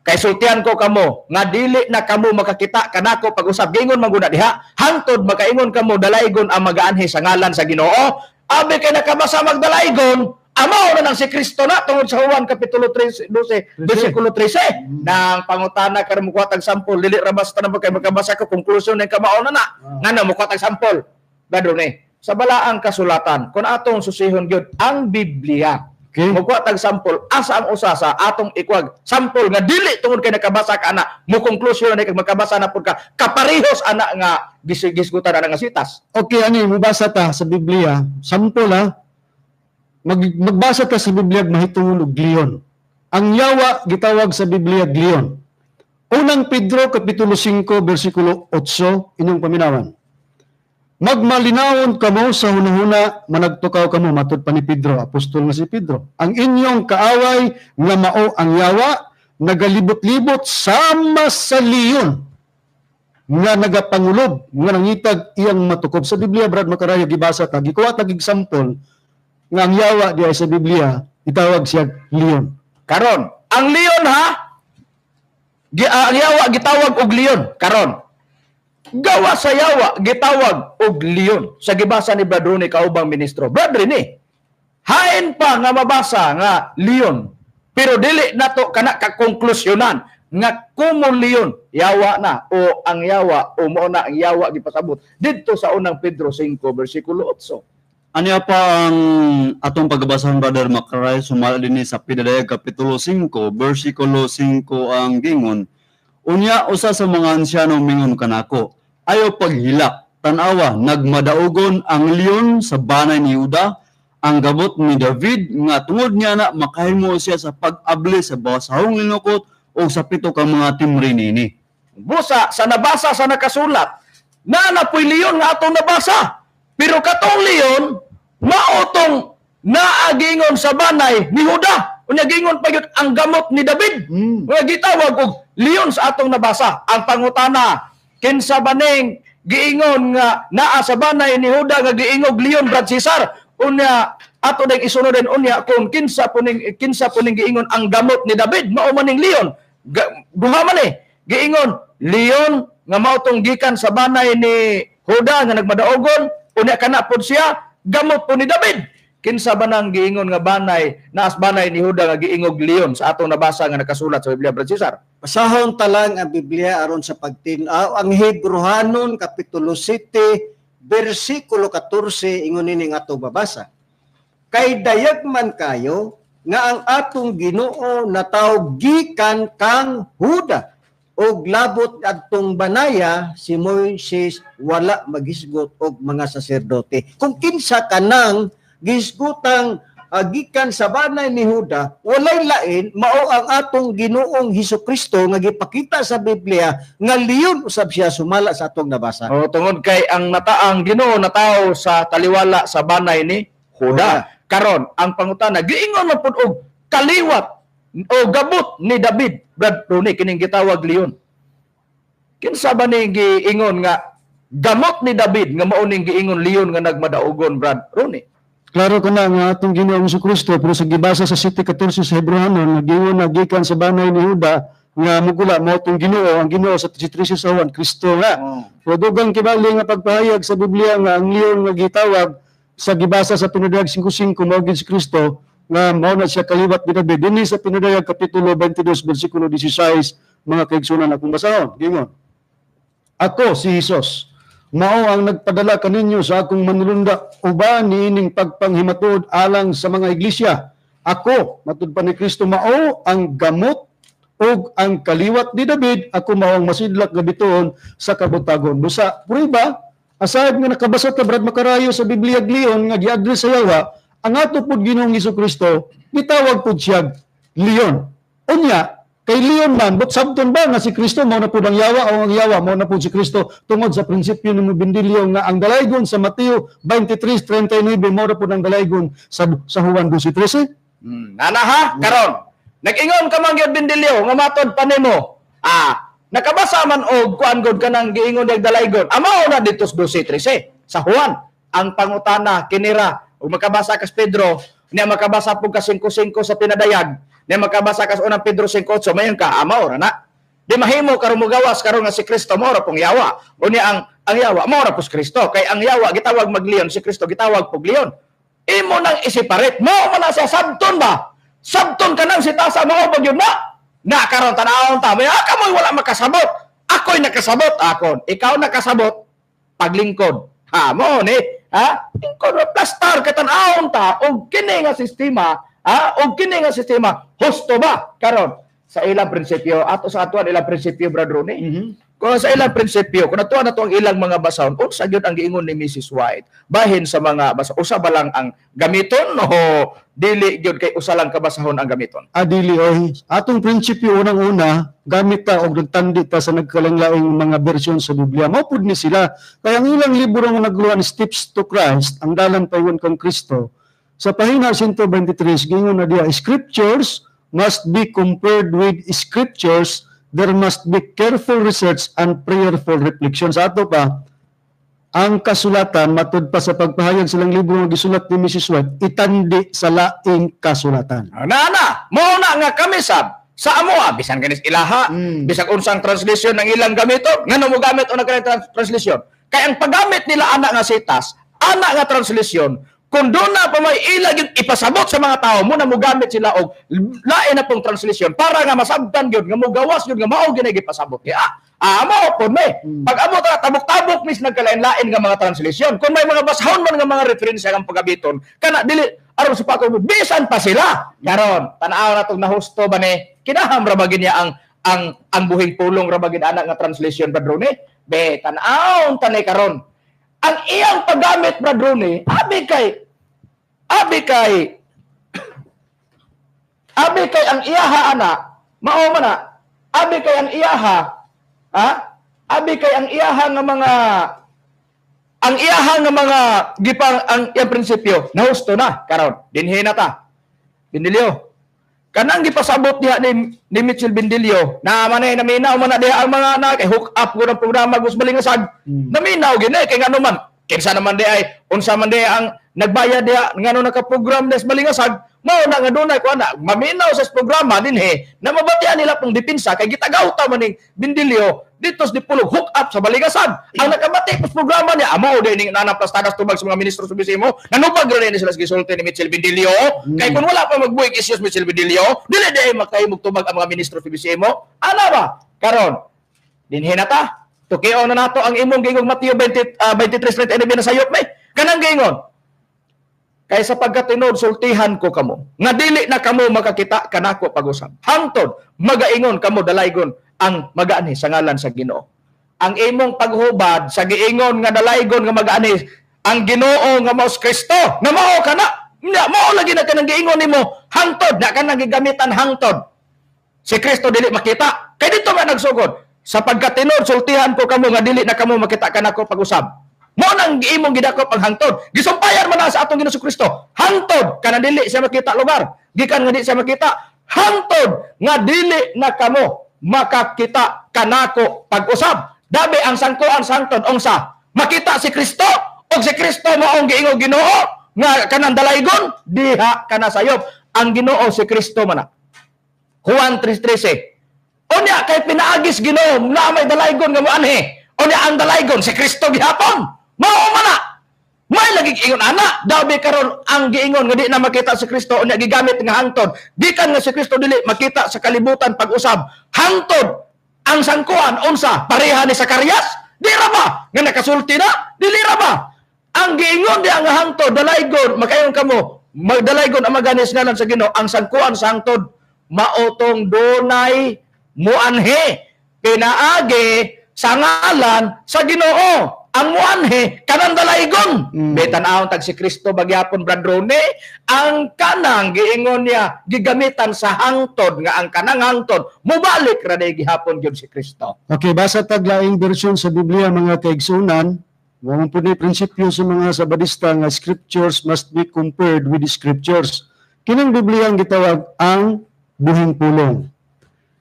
Kay sultian ko kamo nga dili na kamo makakita kanako pag-usab, giingon man gud diha hangtod makaingon kamo dalaygon ang magaanhi sa ngalan sa Ginoo. Abi kay nakabasa magdalaygon, amao na nang si Kristo na tungod sa Juan kapitulo 3, 12, versikulo 13. Nang pangutana karon mukuha tag sampol, dili ra basta na kay makabasa ko konklusyon ng kamao na na. Ngano mukuha tag sampol? Brother ni, sa balaang kasulatan, kung atong susihon gyud ang Biblia. Okay. Mukuha tag sampol, asa ang usa sa atong ikwag sampol nga dili tungod kay nakabasa ka ana, mo konklusyon na kay makabasa na pud ka kaparehos ana nga gisgutan ana nga sitas. Okay, ani mubasa ta sa Biblia, sampol ha. Magbasa ta sa Biblia mahitungod og leon. Ang yawa gitawag sa Biblia leon. Unang Pedro kapitulo 5 bersikulo 8 inyong paminawan. Magmalinawon kamo sa hunahuna, managtukaw kamo, matud pa ni Pedro, apostol nga si Pedro. Ang inyong kaaway nga mao ang yawa, nagalibot-libot sama sa leon nga nagapangulob, nga nangitag iyang matukob. Sa Biblia, Brad Makarayo, gibasa ta, gikuha tag example nga ang yawa diay sa Biblia, itawag siya leon. Karon, ang leon ha, ang yawa gitawag og leon. Karon, gawa sa yawa gitawag og leon. Sa gibasa ni Brad Ronnie kaubang ministro. Brad Ronnie, hain pa nga mabasa nga leon, pero dili nato kana kakonklusyonan nga kumo leon yawa na o ang yawa o mao na ang yawa gipasabot didto sa unang Pedro 5 bersikulo 8. Ano pa ang atong pagbabasahan, Brother Makaray, sumala din sa Pidadayag Kapitulo 5, versikulo 5 ang gingon. Unya usa sa mga ansyano mingon kanako, ayaw paghilak, tanawa, nagmadaugon ang leon sa banay ni Juda, ang gabot ni David, nga tungod niya na makahimo siya sa pag-abli sa basahong linukot o sa pito ka mga timri nini. Busa sa nabasa sa nakasulat, na napoy leon nga atong nabasa. Pero katong leon, maotong naagingon sa banay ni Juda. Unya gingon pa gyud ang gamot ni David. Nga gitawag og leon sa atong nabasa. Ang pangutana, kinsa baning giingon nga naa sa banay ni Juda nga giingog leon, Brad Cesar? Unya ato ding isunod din unya kung kinsa puning giingon ang gamot ni David, mao maning leon. Duha man giingon leon nga mao tong gikan sa banay ni Juda nga nagmadaogon, unya kana pod siya gamot po ni David. Kinsa ba nang giingon nga banay naas banay ni Juda nga giingog leon sa atong nabasa nga nakasulat sa Biblia, Brad Cesar? Basahon ta lang ang Biblia aron sa pagtin-aw. Ang Hebrehanon kapitulo 7 bersikulo 14 ingon ini nga ato babasa. Kay dayag man kayo nga ang atong Ginoo nataw gikan kang Juda og labot adtong banaya si Moises wala magisgot og mga saserdote. Kung kinsa kanang gisgutang gikan sa banay ni Juda, walay lain mao ang atong Ginoong Hesukristo nga gipakita sa Biblia nga leon usab siya sumala sa atong nabasa. O tungod kay ang nataang Ginoo nataw sa taliwala sa banay ni Juda. Karon ang pangutana giingon man pud og kaliwat o gabot ni David, Brad Ronnie, kining gitawag leon. Kinsa ba ning giingon nga gamot ni David nga mao ning giingon leon nga nagmadaugon, Brad Ronnie? Klaro ko na nga atong Ginoong Hesukristo, pero sa gibasa sa 7:14 sa Hebrehanon, nagingon na gikan sa banay ni Juda nga mugula mao tong Ginoo, ang Ginoo sa 13 sa Juan, Kristo nga. Pero dugang kibali nga pagpahayag sa Biblia nga ang leon nga gitawag Sa gibasa sa Pinadayag 5:5, mao gid si Kristo nga mao na siya kaliwat ni David. Dinhi sa Pinadayag kapitulo 22 bersikulo 16, mga kaigsunan, akong basahon. Gingon: "Ako si Hesus mao ang nagpadala kaninyo sa akong manulunda uban niining pagpanghimatuod alang sa mga iglesia. Ako, matud pa ni Kristo, mao ang gamot ug ang kaliwat ni David. Ako mao ang masidlak nga bituon sa kabutagon." Busa prueba, aside nga nakabasa ta, Brad Makarayo, sa Biblia Leon nga gi-address sa yawa, ang ato pud Ginoong Kristo gitawag pud siya Leon. Unya kay Leon man, but sabton ba nga si Kristo mao na pud ang yawa o ang yawa mao na pud si Kristo tungod sa prinsipyo ni Bendilio nga ang dalaygon sa Mateo 23:39 mao na pud ang dalaygon sa Juan 12:13? Nana ha, karon. Nag-ingon ka man gyud, Bendilio, nga matod pa nimo. Nakabasa man og kuan gud kanang giingon dag dalaygon. Amo na dito sa 12:13 sa Juan. Ang pangutana kinira ug makabasa kas Pedro, niya makabasa pug ka 5:5 sa pinadayag, niya makabasa kas unang Pedro 5:8, mayon ka amo ra na. Di mahimo karon mogawas karon nga si Kristo mao ra pong yawa. Unya ang yawa mao ra pud si Kristo, kay ang yawa gitawag magleon, si Kristo gitawag pug leon. Imo nang isiparet mo man na siya, sabton ba? Sabton ka nang si tasa mao pag yun na. Na karon tan-awon ta, may kamoy wala makasabot. Ako'y nakasabot akon. Ikaw nakasabot paglingkod. Ha mo ni, ha? Lingkod plastar kay tan-awon ta og kini nga sistema, ha? Og kini nga sistema husto ba karon sa ilang prinsipyo ato sa atuan ilang prinsipyo, Brad Ronnie? Kung sa ilang prinsipyo, kung natuwa na to ang ilang mga basahon, unsa gyud ang giingon ni Mrs. White? Bahin sa mga basa, usa ba lang ang gamiton o dili gyud kay usa lang ka basahon ang gamiton? Adili oy. Atong prinsipyo, unang-una, gamit ta og nagtandi ta sa nagkalaing-laing mga bersyon sa Biblia. Mao pud ni sila. Kaya ang ilang libro nga nagluan, Steps to Christ, ang dalan paingon kang Kristo, sa pahina 123 gingon na diya, "Scriptures must be compared with scriptures. There must be careful research and prayerful reflection." Sa ato pa, ang kasulatan, matud pa sa pagpahayag silang libro nga gisulat ni Mrs. White, itandi sa laing kasulatan. Na na, mao na nga kami sab sa amoa bisan kanis ilaha, bisag unsang translation ng ilang gamiton, ngano mo gamit og nagka translation? Kay ang paggamit nila ana nga sitas, ana nga translation, kung doon na pa may ilag yung ipasabot sa mga tao, mo na mo gamit sila og lain na pong translation para nga masabtan gyud nga mogawas gyud nga mao gyud ipasabot. Kaya mao pod may. Pag abot na tabok-tabok mis nagkalain-lain nga mga translation. Kung may mga basahon man nga mga referensya ang pagabiton, kana dili aron sa pako bisan pa sila. Karon, tan-aw na tong nahusto ba ni? Kinaham ra ba gid niya ang buhing pulong ra ba gid ana nga translation, Brad Ronnie? Be, tan-aw tanay karon. Ang iyang paggamit, Brad Ronnie, abi kay ang iyaha ana, mao man na, abi kay ang iyaha, ha? Abi kay ang iyaha nga mga ang iyaha nga mga gipang ang iyang prinsipyo nahusto na karon. Dinhi na ta. Bendilio. Kanang gipasabot diha ni Mitchell Bendilio, na man naminaw man na diha ang mga na kay hook up ko ng programa Gus Balingasag. Naminaw gini kay ngano man kinsa naman di ay unsa man di ang nagbayad diha ngano nakaprogram des Balingasag, mao na nga dunay ko ana maminaw sa programa dinhi na mabatian nila pong depensa kay gitagaw ta maning Bendilio dito sa Dipolog hook up sa Balingasag. Ang nakabati sa programa niya amo di ning nana plastadas tubag sa mga ministro sa BCMO, nanubag ra ni sila sa gisulti ni Mitchell Bendilio. Kay kung wala pa magbuhig issues Mitchell Bendilio, dili di ay makahimog tubag ang mga ministro sa BCMO. Ana ba karon dinhi na ta tukion na nato ang imong giingong Mateo 20, 23:39 na sayop may kanang giingon kay sapagkat tinuod sultihan ko kamo nga dili na kamo makakita kanako pag-usab hangtod magaingon kamo dalaygon ang magaanhi sa ngalan sa Ginoo. Ang imong paghubad sa giingon nga dalaygon nga magaanhi ang Ginoo nga mao si Kristo nga mao kana mao lagi na kanang giingon nimo hangtod na kanang gigamitan hangtod si Kristo dili makita kay dito nga nagsugod sapagkat tinuod sultihan ko kamo nga dili na kamo makita kanako pag-usab. Mo nang imong gidakop ang hangtod. Gisumpayan man na sa atong Ginoo Kristo. Hangtod kana dili siya makita lugar. Gikan nga dili siya makita. Hangtod nga dili na kamo makakita kanako pag-usab. Dabi ang sangkoan sa hangtod unsa? Makita si Kristo og si Kristo maong giingong Ginoo nga kanang dalaygon diha kana sayop. Ang Ginoo si Kristo man na. Juan 3:13. Unya kay pinaagis Ginoo na may dalaygon nga moanhi. Unya ang dalaygon si Kristo gihapon. Mao man na. Walay lagi ingon ana, dabi karon ang giingon nga di na makita si Kristo unya gigamit nga hangtod. Gikan nga si Kristo dili makita sa kalibutan pag-usab. Hangtod ang sangkuan unsa? Pareha ni Zacarias? Di ra ba nga nakasulti na? Dili ra ba? Ang giingon di ang hangtod dalaygon makayon kamo magdalaygon ang maganis ngalan sa Ginoo ang sangkuan sa hangtod maotong dunay muanhe pinaagi sa ngalan sa Ginoo. Ang muanhe kanang dalaygon. Betan-awon tag si Kristo bagyapon Brad Rone, ang kanang giingon niya gigamitan sa hangtod nga ang kanang hangtod mubalik ra day gihapon gyud si Kristo. Okay, basa tag laing bersyon sa Biblia mga kaigsunan. Wa man pud ni prinsipyo sa mga Sabadista nga scriptures must be compared with the scriptures. Kining Biblia ang gitawag ang buhing pulong.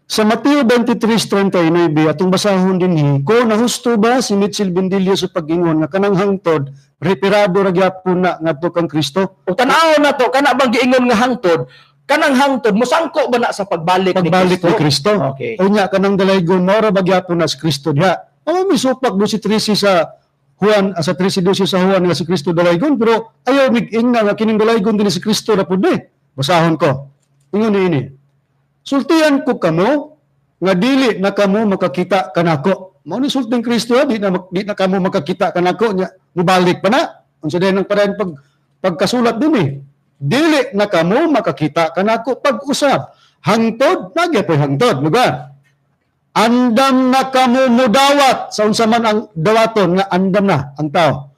Sa Mateo 23:39, atong basahon dinhi, ko nahusto ba si Mitchell Bendillo sa pag-ingon nga kanang hangtod reperado ra gyapon na ngadto kang Kristo? Ug tan-awon na to kana bang giingon nga hangtod, kanang hangtod mosangko ba na sa pagbalik, Pagbalik ni Kristo? Ni Kristo. Okay. Unya kanang dalaygon mao ra ba gyapon na si Kristo diha? Mao misupak do si 13 sa Juan, sa 13:12 sa Juan nga si Kristo dalaygon, pero ayaw mig-ingna nga kining dalaygon dinhi si Kristo ra pud ni. Basahon ko. Ingon niini. Sultian ko kamo nga dili na kamo makakita kanako. Mao ni sulting Kristo, ha? Di na kamo makakita kanako nya mubalik pa na. Unsa din ang padayon pagkasulat din eh. Dili na kamo makakita kanako pag-usab. Hangtod, nagyapoy hangtod, muga. Andam na kamo mudawat sa unsa man ang dawaton nga andam na ang tao.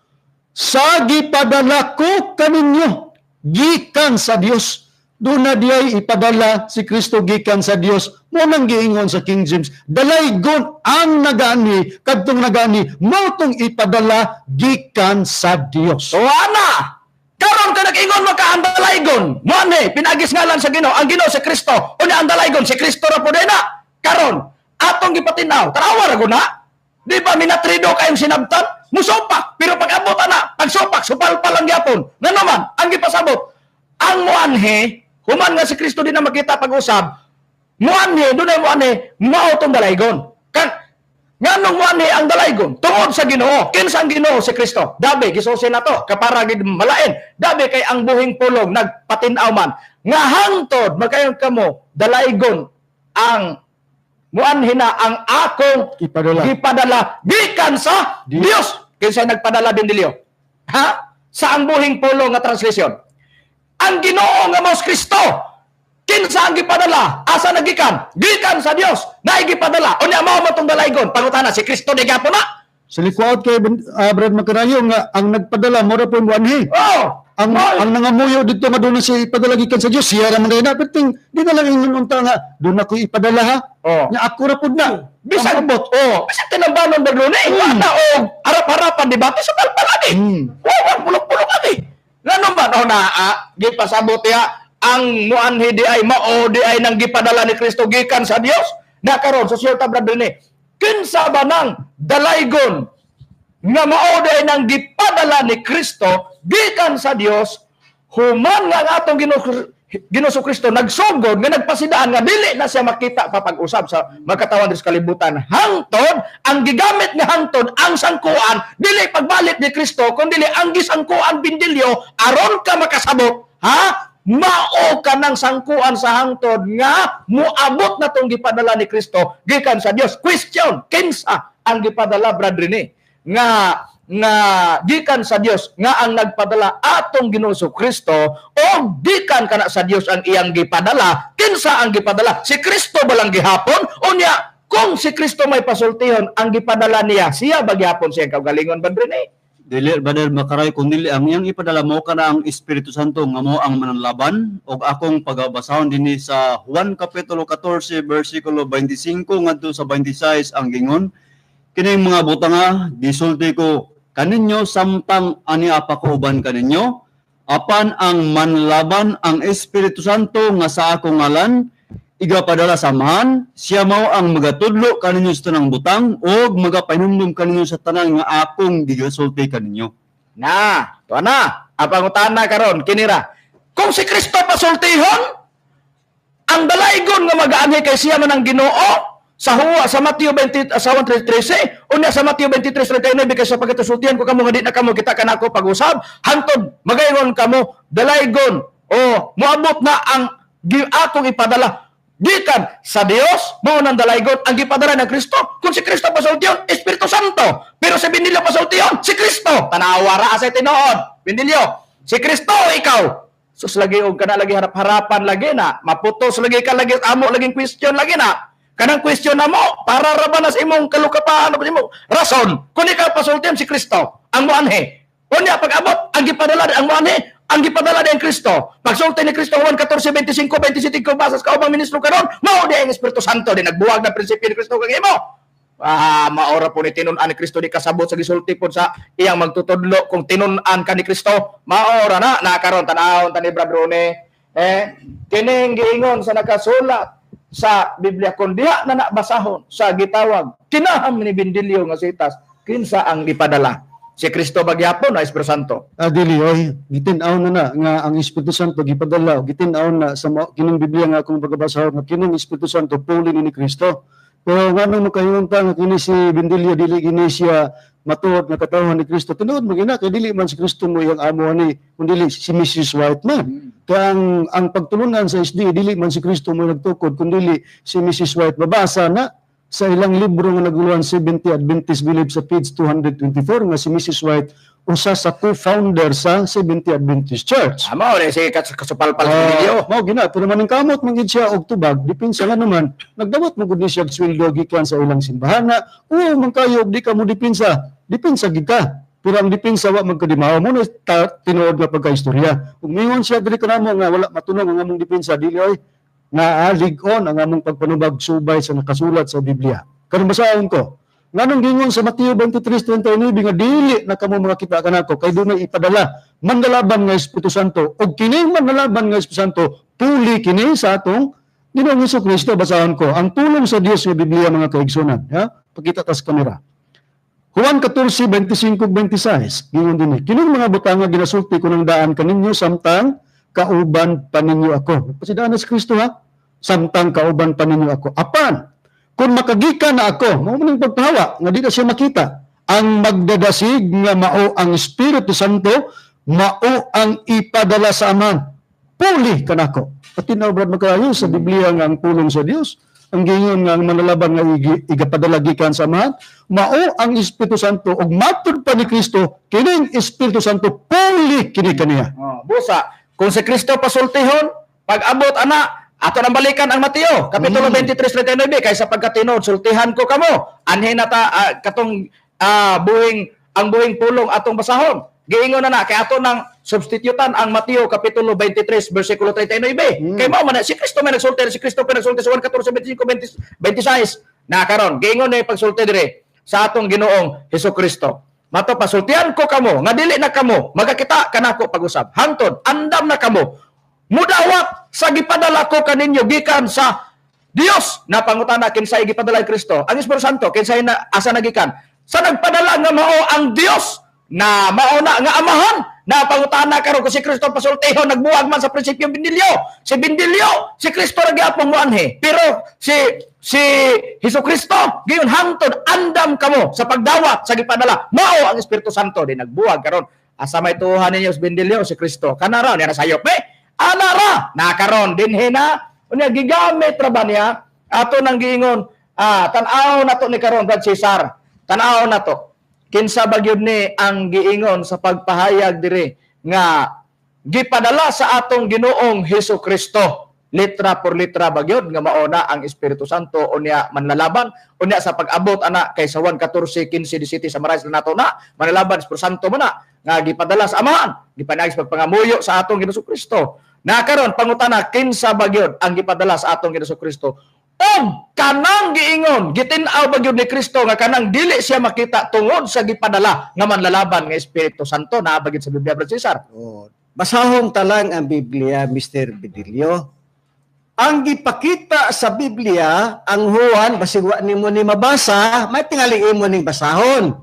Sa gipadala ko kaninyo gikan sa Dios. Doon na diyay ipadala si Kristo gikan sa Dios. Mo nang giingon sa King James, dalaygon ang nagani kadtong nagani mao tong ipadala gikan sa Dios. So ana, karon ka nag-ingon mo ka ang dalaygon. Mo ani pinagis ngalan sa Ginoo, ang Ginoo si Kristo. Unya ang dalaygon si Kristo ra pud na. Karon atong gipatin-aw, tarawa ra guna. Di ba minatrido kayong sinabtan? Musupak, pero pag abot ana, pagsupak supalpal lang gyapon. Ngano man ang gipasabot, ang muanhe human nga si Kristo di na makita pag-usab, muanhe, dunay muanhe, mao tong dalaygon. Kan nganong muanhe ang dalaygon? Tungod sa Ginoo. Kinsa ang Ginoo? Si Kristo. Dabi gisusi na to, kapara gid malain. Dabi kay ang buhing pulong nagpatin-aw man nga hangtod makayon kamo dalaygon ang muanhe na ang akong ipadala, gipadala gikan sa Dios. Kinsa nagpadala din dilyo? Ha? Sa ang buhing pulong nga translation? Ang Ginoo nga mao si Kristo. Kinsa ang gipadala? Asa nagikan? Gikan sa Dios. Naay gipadala. Unya mao mo tong dalaygon. Pangutana si Kristo di gyapon na. Sa likuot kay Brad Macarayo nga ang nagpadala mo ra po muanhi. Oh, ang nangamuyo dito nga doon na siya ipadala gikan sa Dios, siya ra man na perting di na lang ingon unta nga doon ako ipadala ha. Oh. Nya ako ra pud na. Bisan Ang abot. Oh, bisan tinambanon Brad Rone, wala og harap-harapan debate sa palagi. Wa pulok-pulok agi. Ngano man oh naa gipasabot ya ang muanhi di ay mao di ay nang gipadala ni Kristo gikan sa Dios. Na karon sa siyota Brad Rene, kinsa ba nang dalaygon nga mao di ay nang gipadala ni Kristo gikan sa Dios human nga ang atong Ginoo Kristo nagsugod nga nagpasidaan nga dili na siya makita papag-usab sa magkatawan diri sa kalibutan. Hangtod ang gigamit nga hangtod ang sangkuan dili pagbalik ni Kristo kun dili ang gisangkuan bindilyo aron ka makasabot, ha? Mao ka ng sangkuan sa hangtod nga moabot na tong gipadala ni Kristo gikan sa Dios. Question, kinsa ang gipadala Brad Rene nga gikan sa Dios nga ang nagpadala atong Ginoo Kristo o gikan kana sa Dios ang iyang gipadala? Kinsa ang gipadala? Si Kristo ba lang gihapon? Unya kung si Kristo may pasultihon ang gipadala niya, siya ba gihapon siyang kaugalingon Brad Rene? Dili brother Makaray, kung dili ang iyang ipadala mo kana ang Espiritu Santo nga mo ang mananlaban. Og akong pagabasahon dinhi sa Juan kapitulo 14 bersikulo 25 ngadto sa 26 ang gingon, kining mga butanga gisulti ko kaninyo samtang ani apa ko uban kaninyo, apan ang manlaban ang Espiritu Santo nga sa akong ngalan igapadala samahan, siya mao ang magatudlo kaninyo sa tanang butang ug magapahinumdum kaninyo sa tanan nga akong gigasulti kaninyo. Na, tuwa na. Ang pangutana karon kinira. Kung si Kristo pasultihon, ang dalaygon nga magaanhi kay siya man ang Ginoo, Sa huwa sa Mateo 20 sa 1:13, unya sa Mateo 23:39, kay sa pagkatusultihan ko kamo nga di na kamo kita kanako pag-usab hantod magaingon kamo dalaygon o moabot na ang akong ipadala gikan sa Dios. Mao nang dalaygon ang gipadala ng Kristo. Kung si Kristo pasultihon, Espiritu Santo, pero si Bindilyo pasultihon si Kristo. Tanawa ra sa tinuod, Bindilyo, si Kristo ikaw. Sus lagi og kana lagi harap-harapan lagi na maputos lagi ka lagi amo laging question lagi na kanang question na mo para ra ba na sa imong kalukapaan o imong rason. Kung ikaw pasultihan si Kristo ang moanhi, unya pag abot ang gipadala ang moanhi, ang gipadala ang Kristo. Pagsulti ni Kristo Juan 14:25 27 ko basas ka ubang ministro karon, mao di ang Espiritu Santo. Di nagbuwag na prinsipyo ni Kristo kang imo. Maora po ni tinun-an ni Kristo, di kasabot sa gisulti po sa iyang magtutudlo. Kung tinun-an ka ni Kristo, maora na nakaron. Tan-awon ta ni Brad Rone, kining giingon sa nakasulat sa Biblia, kung diha na nabasahon sa gitawag kinaham ni Bindilyo nga sitas, kinsa ang gipadala? Si Kristo bagyapon na Espiritu Santo? Dili oy, gitin-aw na na nga ang Espiritu Santo gipadala, gitin-aw na sa kining Biblia nga akong pagabasahon nga kining Espiritu Santo puli ni Kristo. Pero nganong makaingon ta nga kini si Bindilyo dili kini siya matuod nga katawhan ni Kristo? Tinuod mo gina kay dili man si Kristo mo iyang amo ani, kun dili si Mrs. White man. Kaya ang pagtulunan sa SDA, dili man si Kristo mo nagtukod kun dili si Mrs. White. Mabasa na sa ilang libro nga naguluhan 70 Adventist Belief sa page 224 nga si Mrs. White usa sa co-founder sa 70 Adventist Church. Amo rin si kasupalpal sa Bindilyo. Mao gina, pero maningkamot man gid siya og tubag, depensa nga naman, nagdawat mo gud ni siya og sweldo gikan sa ilang simbahan na, oo man kayo og di ka mo depensa, depensa gid ka. Pero ang depensa wa magkadimaw mo na tinuod nga pagkaistorya. Ug mingon siya diri kanamo nga wala matunong ang among depensa, dili oy, naalig-on ang among pagpanubag subay sa nakasulat sa Biblia. Karon basahon ko. Nganong gingon sa Mateo 23:39 nga dili na kamo makakita kanako kay dunay ipadala manlalaban nga Espiritu Santo, ug kining manlalaban nga Espiritu Santo puli kini sa atong Ginoong Hesukristo. Basahon ko ang tulong sa Dios nga Biblia, mga kaigsunan, ha? Pakita tas kamera. Juan 14:25-26 gingon dinhi, kining mga butang nga ginasulti ko ng daan kaninyo samtang kauban pa ninyo ako. Pasidaan na si Kristo, ha, samtang kauban pa ninyo ako. Apan kung makagikan na ako, mao man ang pagpahawa nga di na siya makita, ang magdadasig nga mao ang Espiritu Santo, mao ang ipadala sa Amahan, puli kanako. Patinaw brad makayo sa Biblia nga ang pulong sa Dios, ang gingon nga ang manlalaban nga igapadala gikan sa Amahan, mao ang Espiritu Santo, ug matud pa ni Kristo kining Espiritu Santo puli kini kaniya. Oh, busa, kung si Kristo pasultihon, pag-abot ana, ato nang balikan ang Mateo, Kapitulo 23:39, kaysa pagkatinod, sultihan ko kamo. Anhi na ta katong buhing, ang buhing pulong atong basahon. Giingon na na, kay ato nang substitutan ang Mateo Kapitulo 23, versikulo 39. Kay mao man na, si Kristo may nagsulti, si Kristo may nagsulti sa 1, 14, 25, 26. Na karon, giingon na pagsulti dire sa atong Ginoong Hesukristo. Mato pasultihan ko kamo, nga dili na kamo magakita kanako pag-usab. Hantod, andam na kamo mudawat sa gipadala ko kaninyo gikan sa Dios. Napangutana kinsay gipadala ni Kristo? Ang Espiritu Santo kinsay na asa nagikan? Sa nagpadala nga mao ang Dios na mao na nga Amahan. Napangutana karon kung si Kristo pasultihon nagbuwag man sa prinsipyo Bindilyo. Si Bindilyo, si Kristo ra gyapon moanhi. Pero si Hesukristo giyon hangtod andam kamo sa pagdawat sa gipadala mao ang Espiritu Santo. Di nagbuwag karon asa may tuhan ninyo si Bindilyo si Kristo? Kana ra niya nasayop eh. Ana ra nakaron dinhi na unya gigamit ra ba niya ato nang giingon. Tan-aw na to ni karon Brad Cesar, tan-aw na to kinsa ba gyud ni ang giingon sa pagpahayag dire nga gipadala sa atong Ginoong Hesukristo, litra por litra ba gyud nga mao na ang Espiritu Santo unya manlalaban unya sa pag-abot ana kay sa 1 14 15 17 summarize na nato na manlalaban Espiritu Santo man na nga gipadala sa Amahan, gipanagi sa pagpangamuyo sa atong Ginoong Kristo. Na karon pangutana kinsa ba gyud ang gipadala sa atong Ginoong Kristo? Og kanang giingon, gitin-aw ba gyud ni Kristo nga kanang dili siya makita tungod sa gipadala nga manlalaban nga Espiritu Santo? Naa ba gyud sa Biblia, Brad Cesar? Oh, basahon ta lang ang Biblia, Mr. Bidilio. Ang gipakita sa Biblia, ang Juan, basig wa nimo ni mabasa, may tingali imo ning basahon.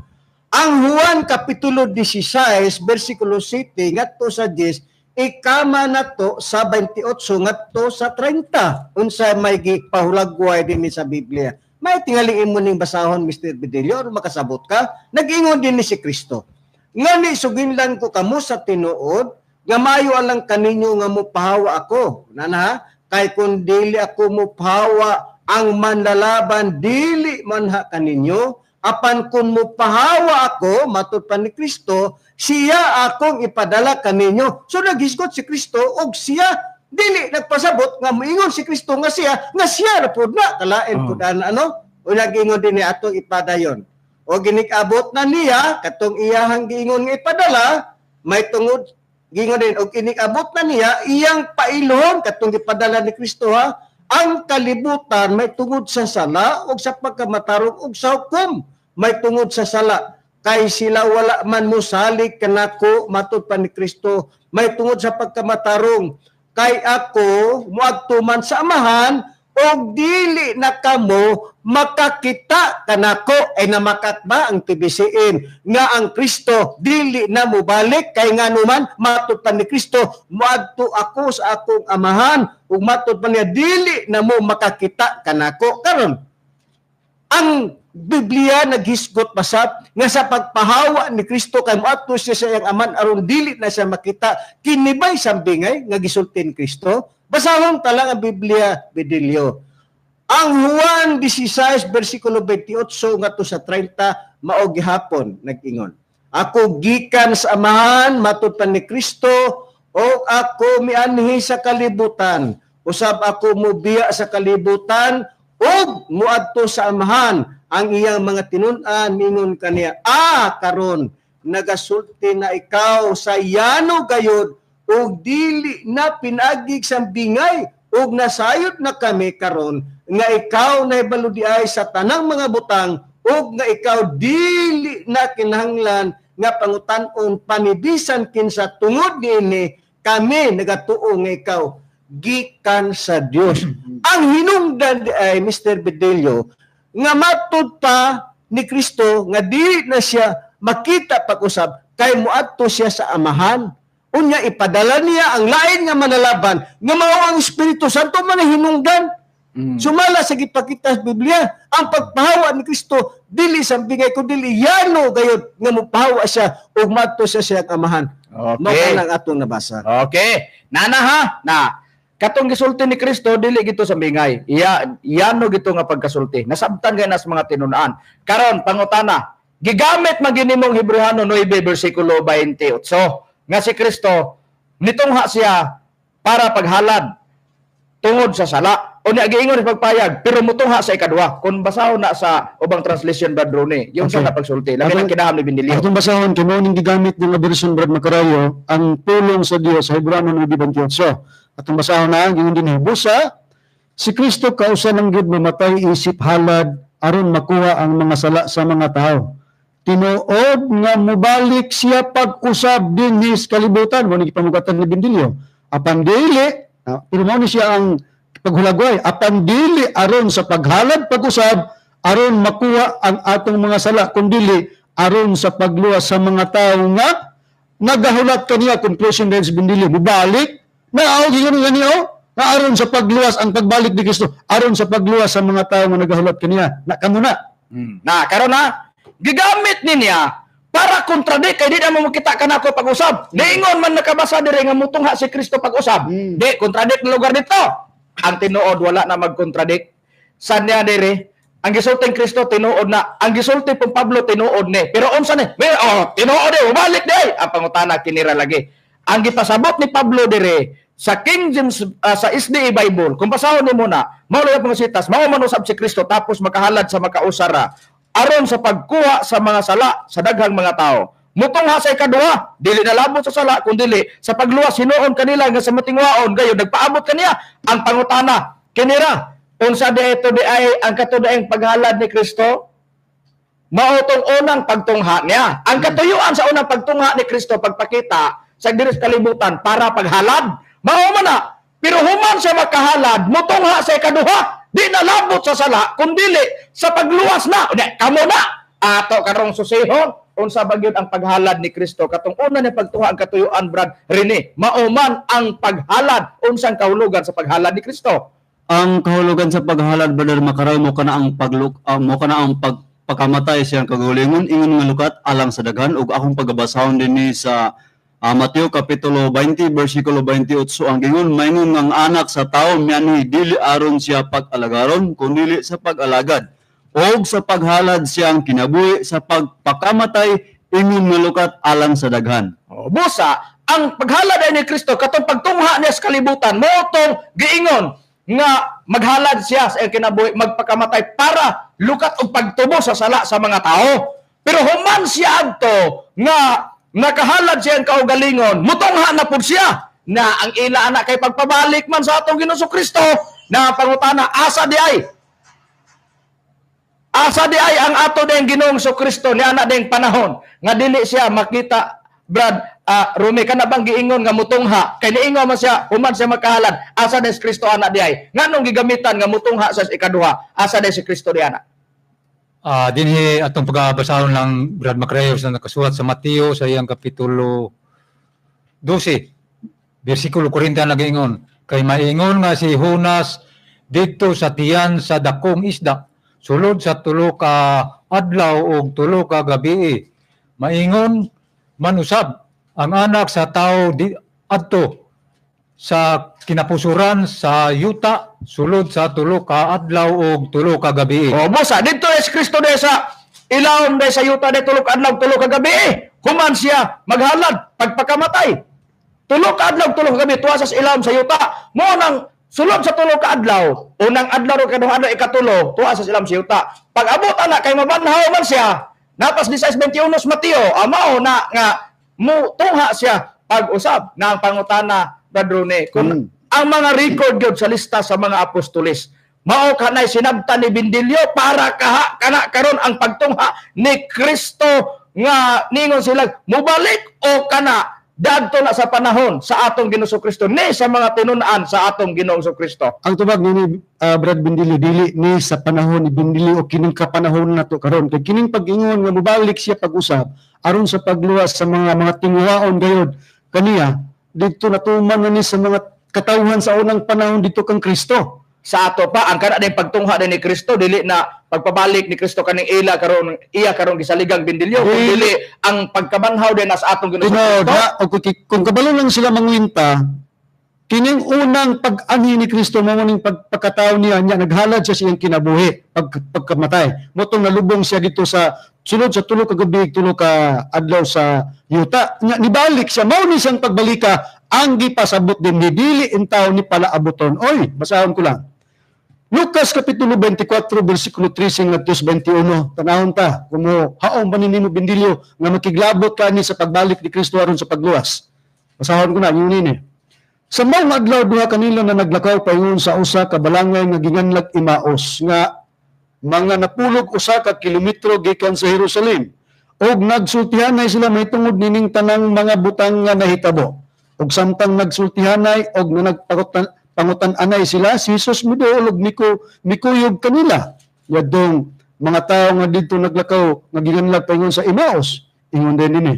Ang Juan Kapitulo 16, versikulo 7 ngadto sa 10, ikama nato sa 28 ngadto sa 30. Unsa may gipahulagway dinhi sa Biblia. May tingali imo ning basahon, Mr. Bedelio, or makasabot ka. Nag-ingon din ni si Kristo. Ngani suginlan ko kamo sa tinuod nga maayo alang kaninyo nga mopahawa ako. Nana, kay kun dili ako mopahawa, ang manlalaban dili manha kaninyo, apan kun mopahawa ako, matud pa ni Kristo, siya akong ipadala kaninyo. So naghisgot si Kristo og siya dili nagpasabot nga moingon si Kristo nga siya ra pud na kalain pud ana, ano? O nag-ingon din ni atong ipadayon. O ginikabot na niya katong iyahang giingon nga ipadala, may tungod giingon din og inikabot na niya iyang pailhon katong gipadala ni Kristo, ha, ang kalibutan may tungod sa sala og sa pagkamatarong og sa hukom. May tungod sa sala kay sila wala man mosalig kanako, matud pa ni Kristo, may tungod sa pagkamatarong kay ako moadto man sa Amahan og dili na kamo makakita kanako. Ay namakatba ang PBCM nga ang Kristo dili na mobalik kay nganuman matud pa ni Kristo moadto ako sa akong Amahan ug matud pa niya dili na mo makakita kanako. Karon ang Biblia naghisgot pasap nga sa pagpahawa ni Kristo kay moadto siya sa iyang Amahan aron dili na siya makita, kinibay sambingay nga gisulti ni Kristo. Basahon ta lang ang Biblia, Bedelio. Ang Juan 16 versikulo 28 ngadto sa 30 mao gihapon nag-ingon. Ako gikan sa Amahan matud pa ni Kristo o ako mianhi sa kalibutan. Usab ako mobiya sa kalibutan ug moadto sa Amahan. Ang iyang mga tinun-an mingon kaniya, karon nagasulti na ikaw sa yano gayod ug dili na pinagig sa bingay ug nasayod na kami karon nga ikaw nahibalo diay sa tanang mga butang ug nga ikaw dili na kinahanglan nga pangutan-on panibisan kinsa tungod niini kami nagatuo nga ikaw gikan sa Dios. Ang hinungdan ay Mr. Bedelio nga matud pa ni Kristo nga dili na siya makita pag-usab kay moadto siya sa Amahan. Unya ipadala niya ang lain nga manalaban nga mao ang Espiritu Santo man hinungdan. Sumala sa gipakita sa Biblia ang pagpahawa ni Kristo dili sa bigay kun dili yano gayud nga mopahawa siya ug moadto siya sa iyang Amahan. Okay. Mao nang atong nabasa. Okay. Nana ha, na katong gisulti ni Kristo dili gito sa bingay. Iya yano gito nga pagkasulti. Nasabtan gay nas mga tinun-an. Karon pangutana, gigamit man gini mong Hebreohano 9 bersikulo 28 nga si Kristo nitungha siya para paghalad tungod sa sala. Unya giingon ni pagpayag pero mutungha sa ikaduha. Kung basahon na sa ubang translation Brad Rone, yung Okay. sa pagsulti. Labi nang kinaham ni Bindilio. Atong basahon kay mao ning gigamit nga version Brad Macarayo ang pulong sa Dios sa Hebrano 9:28. Atong basahon na ang giingon dinhi, busa si Kristo kausa ng gyud mamatay isip halad aron makuha ang mga sala sa mga tao. Tinuod nga mobalik siya pag-usab dinhi sa kalibutan, mo ni gipamugatan ni Bindilio. Apan dili, pero mao ni siya ang paghulagway, apan dili aron sa paghalad pag-usab aron makuha ang atong mga sala, kundili aron sa pagluwas sa mga tawo nga nagahulat kaniya. Conclusion din sa Bindilio, mobalik na og ingon niya na aron sa pagluwas ang pagbalik ni Kristo aron sa pagluwas sa mga tawo nga nagahulat kaniya. Na kamo na. Na karon na gigamit niya para kontradik kay di na mo makita kanako pag-usab. Diingon man nakabasa diri nga mutungha si Kristo pag-usab. Di kontradik na lugar dito. Ang tinuod wala na magkontradik. Sa niya diri ang gisulting Kristo tinuod na, ang gisulti pong Pablo tinuod ni. Pero unsa ni? May, oh, tinuod ni, balik di. Ang pangutana kinira lagi. Ang gipasabot ni Pablo diri sa King James sa SDA Bible, kung basahon nimo na, mao lang ang sitas, mao man usab si Kristo tapos makahalad sa makausara aron sa pagkuha sa mga sala sa daghang mga tao. Mutungha sa ikaduha, dili na labot sa sala kun dili sa pagluwas hinuon kanila nga sa matingwaon gayon nagpaabot kaniya. Ang pangutana kinira, unsa di ito di ay ang katudaeng paghalad ni Kristo? Mao tong unang pagtungha niya. Ang katuyuan sa unang pagtungha ni Kristo pagpakita sa diri sa kalibutan para paghalad. Mao man na, pero human siya makahalad, mutungha sa ikaduha, di na labot sa sala kun dili sa pagluwas na. Unya, kamo na ato karong susihon unsa ba gyud ang paghalad ni Kristo katong una ni pagtungha ang katuyuan Brad Rene. Mao man ang paghalad, unsang kahulugan sa paghalad ni Kristo? Ang kahulugan sa paghalad, Brother Makaray, mo kana ang pagpakamatay siyang kagalingon ingon nga lukat alang sa daghan. Ug akong pagabasahon dinhi sa Mateo kapitulo 20 bersikulo 28 ang gingon, maingon ang anak sa tawo mianhi dili aron siya pag-alagaron kundili sa pag-alagad og sa paghalad siyang kinabuhi sa pagpakamatay ingon nga lukat alang sa daghan. O, busa, ang paghalad ay ni Kristo katong pagtungha niya sa kalibutan, mao tong giingon nga maghalad siya sa iyang kinabuhi, magpakamatay para lukat og pagtubo sa sala sa mga tao. Pero human siya adto nga nakahalad siya ang kaugalingon, mutungha na pud siya na ang ila anak kay pagpabalik man sa atong Ginoong Kristo na pangutana, asa di ay? Asa di ay ang ato ding Ginoong Kristo ni ana ding panahon nga dili siya makita, Brad Rumi, kana bang giingon nga mutungha kay niingon man siya human siya makahalad, asa di si Kristo ana di ay? Nganong gigamitan nga mutungha sa ikaduha? Asa di si Kristo di ana? Dinhi atong pagabasahon lang, Brad Macrayos, na nakasulat sa Mateo sa iyang kapitulo 12 bersikulo 40 nagaingon, kay maingon nga si Jonas didto sa tiyan sa dakong isda sulod sa 3 ka adlaw ug 3 ka gabii, maingon man usab ang anak sa tawo adto sa kinapusuran sa yuta sulod sa 3 ka adlaw ug 3 ka gabii. O busa didto si Kristo de sa ilawom de sa yuta de 3 ka adlaw 3 ka gabii, human siya maghalad pagpakamatay 3 ka adlaw 3 ka gabi tuwa sa ilawom sa yuta. Mo nang sulod sa 3 ka adlaw, unang adlaw ro kaduha adlaw ikatulo, tuwa sa ilawom sa yuta. Pag abot ana kay mabanhaw man siya, napas di sa 21 sa Mateo, mao na nga mutungha siya pag-usab na ang pangutana, Brad Rone, kung ang mga record gyud sa lista sa mga apostoles, mao kanay sinabtan ni Bindilyo para kaha kana karon ang pagtungha ni Kristo nga ningon sila mubalik o kana dadto na sa panahon sa atong Ginoong Kristo ni sa mga tinun-an sa atong Ginoong Kristo. Ang tubag ni Brad Bindilyo, dili ni sa panahon ni Bindilyo o kining kapanahon nato karon, kay kining pag-ingon nga mubalik siya pag-usab aron sa pagluwas sa mga tinguhaon gayod kaniya didto natuman na ni sa mga katawhan sa unang panahon dito kang Kristo. Sa ato pa ang kana din pagtungha din ni Kristo, dili na pagpabalik ni Kristo kaning ila karon iya karon gisaligang Bindilyo, kun dili ang pagkabanhaw din sa atong Ginoong Kristo. Na, kung kabalo lang sila mangwinta, kining unang pag-anhi ni Kristo mao ning pagpakatawo niya, niya naghalad siya sa iyang kinabuhi pagkamatay. Motong nalubong siya dito sa sulod sa 3 ka gabi, 3 ka adlaw sa yuta. Nya nibalik siya, mao ni siyang pagbalika ang gipasabot din ni dili intaw ni palaaboton. Oy, basahon ko lang. Lucas kapitulo 24 bersikulo 13 ngadto 21. Tanahon ta kung mo haong ba nimo Bindilyo nga makiglabot kani sa pagbalik ni Kristo aron sa pagluwas. Basahon ko na yun nini. Sa maong adlaw duha kanila na naglakaw paingon sa usa ka balangay nga ginganlag Emmaus nga mga napulog usa ka kilometro gikan sa Jerusalem, og nagsultihanay sila mahitungod nining tanang mga butang nga nahitabo. Og samtang nagsultihanay og nagpangutan-anay sila, si Jesus miduol og mikuyog kanila. Yadong mga tawo nga didto naglakaw nga ginganlag paingon sa Emmaus, ingon din nini.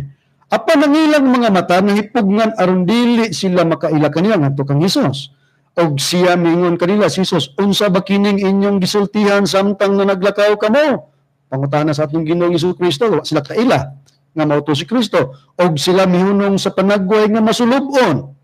Apan ang ilang mga mata nahipugngan aron dili sila makaila kanila ngadto kang Hesus. Og siya mingon kanila si Hesus, unsa ba kining inyong gisultihan samtang nga naglakaw kamo? Pangutana sa atong Ginoong Hesus Kristo, wa sila kaila nga mao to si Kristo. Og sila mihunong sa panagway nga masulub-on.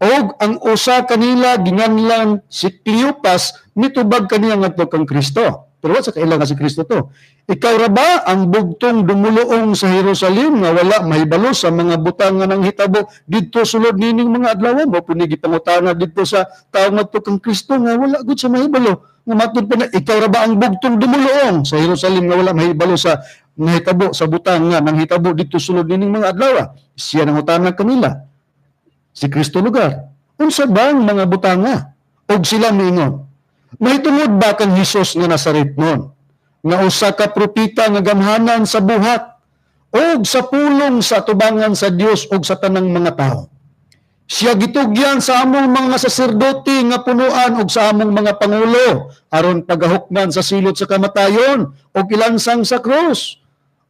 Og ang usa kanila ginganlan si Cleopas mitubag kaniya ngadto kang Kristo. Pero wa sa kaila nga si Kristo to. Ikaw ra ba ang bugtong dumuluong sa Jerusalem nga wala mahibalo sa mga butang nga nanghitabo didto sulod nining mga adlaw? Mo pud ni gipangutana didto sa tawo ngadto kang Kristo nga wala gud sa mahibalo. Nga matud pa na, ikaw ra ba ang bugtong dumuluong sa Jerusalem nga wala mahibalo sa nahitabo sa butang nga nanghitabo didto sulod nining mga adlaw? Siya nangutana kanila. Si Kristo lugar. Unsa bang mga butanga? Og sila miingon, mahitungod ba kang Hesus nga Nazaret nun? Nga usa ka propeta nga gamhanan sa buhat og sa pulong sa tubangan sa Dios og sa tanang mga tao. Siya gitugyan sa among mga saserdote nga punuan og sa among mga pangulo aron pagahukman sa silot sa kamatayon og ilansang sa krus.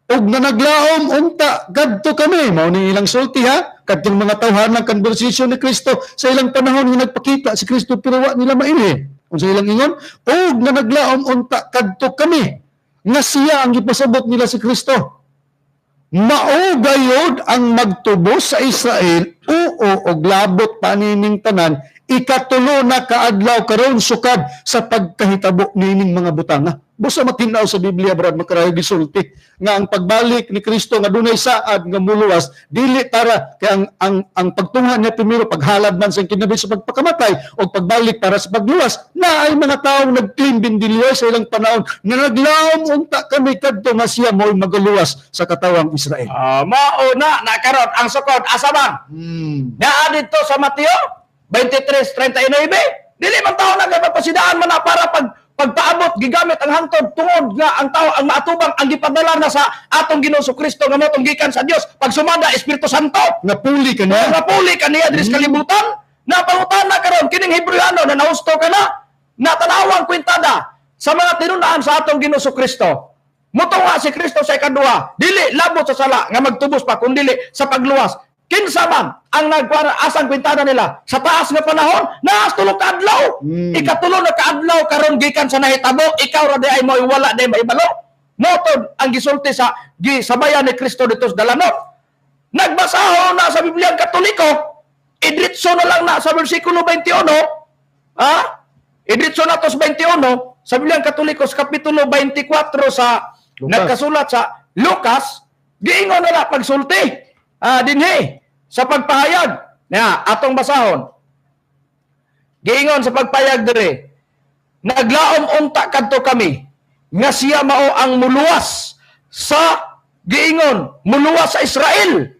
Og nanaglaom unta kadto kami, mao ni ilang sulti ha, kadtong mga tawhanang conversation ni Kristo sa ilang panahon nga nagpakita si Kristo pero wa nila mailhi. Unsa ilang ingon? "Og nga naglaom unta kadto kami nga siya," ang gipasabot nila si Kristo, "mao gayod ang magtubos sa Israel." Oo, og labot pa nining tanan, 3 na kaadlaw karon sukad sa pagkahitabo nining mga butanga. Busa matinaw sa Biblia, Brad Makarayo, gisulti nga ang pagbalik ni Kristo nga dunay saad nga muluwas, dili para kay ang pagtungha niya primero paghalad man sa kinabuhi sa pagpakamatay o pagbalik para sa pagluwas na ay mga taong nag-claim bindilyo sa ilang panahon nga naglaom unta kami kadto nga siya mo'y magaluwas sa katawang Israel. Mao na na karon ang sukod asa man? Naa didto sa Mateo 23:39. Dili man tao nagpapasidaan man na para pagpaabot gigamit ang hangtod tungod nga ang tao ang maatubang ang gipadala na sa atong Ginoong Kristo nga mao gikan sa Dios pagsumada Espiritu Santo nga puli ka niya. Nga puli ka niya diri sa kalibutan. Napangutan na karon kining Hebreano na nahusto ka na natanawang kwintada sa mga tinun-an sa atong Ginoong Kristo. Mutunga si Kristo sa ikaduha, dili labot sa sala nga magtubos pa kundili sa pagluwas. Kinsa man ang nagkuha asang kwintada nila sa taas nga panahon naas 3 ka adlaw. 3 na kaadlaw karon gikan sa nahitabo, ikaw ra di ay mo'y wala di maibalo. Motod ang gisulti sa gisabayan ni Kristo dito sa dalanon. Nagbasaho na sa Biblia ang Katoliko, idritso na lang na sa bersikulo 21, ha? Idritso na to sa 21 sa Biblia ang Katoliko sa kapitulo 24 sa Lucas. Nagkasulat sa Lucas, giingon na na pagsulti. Dinhi sa pagpahayag na atong basahon. Giingon sa pagpahayag dire, naglaom unta kadto kami nga siya mao ang muluwas sa giingon, muluwas sa Israel.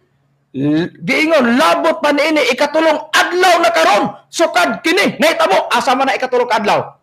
Giingon labot pa niini 3 adlaw na karon sukad kini nahitabo. Asa man na 3 adlaw?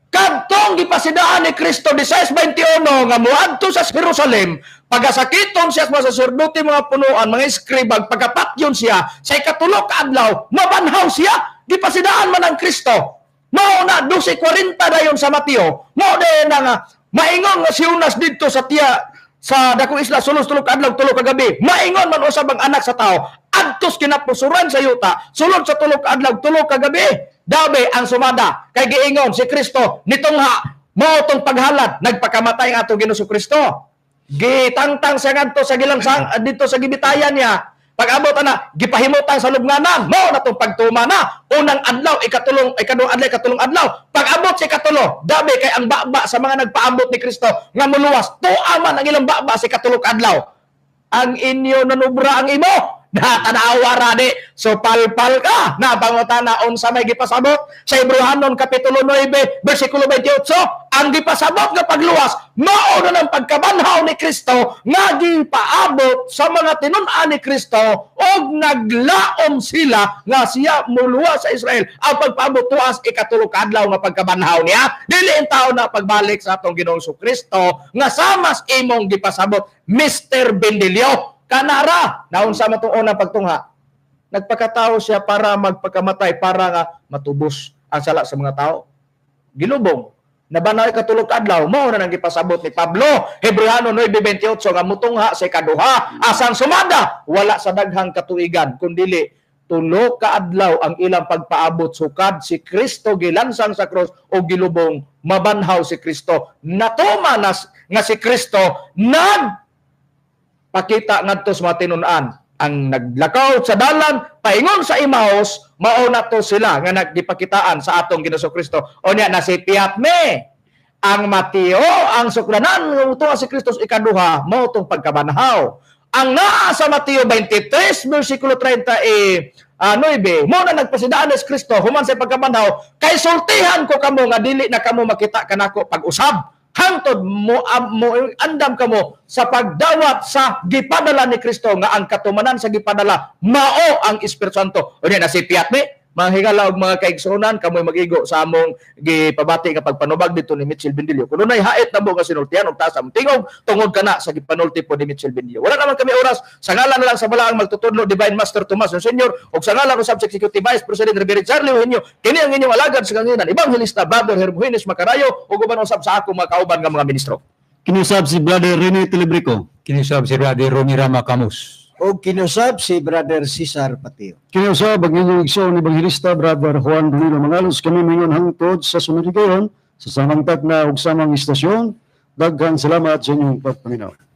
Kadtong gipasidaan ni Kristo 16:21 nga moadto sa Jerusalem, pagasakiton siya sa mga saserdote, mga punuan, mga eskribag, pagapatyon siya sa 3 ka adlaw, mabanhaw siya. Gipasidaan man ang Kristo. Mao na 12:40 dayon sa Mateo. Mao dayon na nga maingon nga si Jonas didto sa tiya sa dakong isla sulod 3 ka adlaw 3 ka gabi. Maingon man usab ang anak sa tao adtos kinapusuran sa yuta sulod sa 3 ka adlaw 3 ka gabi. Dabe ang sumada kay giingon si Kristo nitungha mao tong paghalad nagpakamatay ang atong Ginoong Kristo. Gitangtang siya ngadto sa gilangsang didto sa gibitayan niya. Pag-abot ana gipahimutang sa lubnganan, mao na tong pagtuma na. Unang adlaw, ikatulong, ikaduhang adlaw, ikatulong adlaw. Pag-abot sa 3, dabe kay ang baba sa mga nagpaabot ni Kristo nga moluwas, tuwa man ang ilang baba sa 3 ka adlaw. Ang inyo nanubra ang imo. Natanawa ra di. So palpal ka. Nabangutana unsa may gipasabot sa Hebreohanon kapitulo 9 bersikulo 28, ang gipasabot nga pagluwas mao na ng pagkabanhaw ni Kristo nga gipaabot sa mga tinun-an ni Kristo og naglaom sila nga siya muluwas sa Israel. Ang pagpaabot tuas 3 ka adlaw nga pagkabanhaw niya. Dili in tao na pagbalik sa atong Ginoong Kristo nga samas imong gipasabot, Mr. Bendilio. Kanara, naunsa man tong unang pagtungha. Nagpakatao siya para magpakamatay, para nga matubos ang sala sa mga tao. Gilubong. Nabanay 3 ka adlaw, mao na nang gipasabot ni Pablo. Hebreano 9:28 nga mutungha sa ikaduha. Asang sumada, wala sa daghang katuigan, kundili 3 ka adlaw ang ilang pagpaabot sukad si Kristo gilansang sa krus o gilubong, mabanhaw si Kristo. Natuma na nga si Kristo nag pakita ngadto sa mga tinun-an ang naglakaw sa dalan paingon sa Emmaus, mao na to sila nga naggipakitaan sa atong Ginoong Kristo. O niya na si Piatme ang Mateo ang suklanan nga mutuo si Kristo sa ikaduha, mao tong pagkabanhaw. Ang naa sa Mateo 23 bersikulo 39, mao na nagpasidaan ni Kristo human sa pagkabanhaw, kay sultihan ko kamo nga dili na kamo makita kanako pag-usab hangtod mo, mo andam kamo sa pagdawat sa gipadala ni Kristo nga ang katumanan sa gipadala mao ang Espiritu Santo. Unya na si Piatme, mga higala og mga kaigsuonan, kamoy magigo sa among gipabati nga pagpanubag dito ni Mitchell Bendilio. Kun dunay hait na mo nga sinultihan og taas ang tingog tungod kana sa gipanulti po ni Mitchell Bendilio. Wala naman kami oras. Sa ngalan na lang sa balaang magtutudlo Divine Master Tomas Senior og sa ngalan usab sa Executive Vice President Reverend Charlie Eugenio, kini ang inyong alagad sa kanginan, Evangelista Brother Hermogenes Macarayo ug uban usab sa akong mga kauban nga mga ministro. Kini usab si Brother Rene Tilibrico. Kini usab si Brother Romy Rama Camus. Ug kinusab si Brother Cesar Patio. Kini usab ang inyong igsoon Ebanghelista, Brother Juan Rolino Mangalos. Kami mingon hangtod sa sunod higayon sa samang takna ug samang istasyon. Daghang salamat sa inyong pagpaminaw.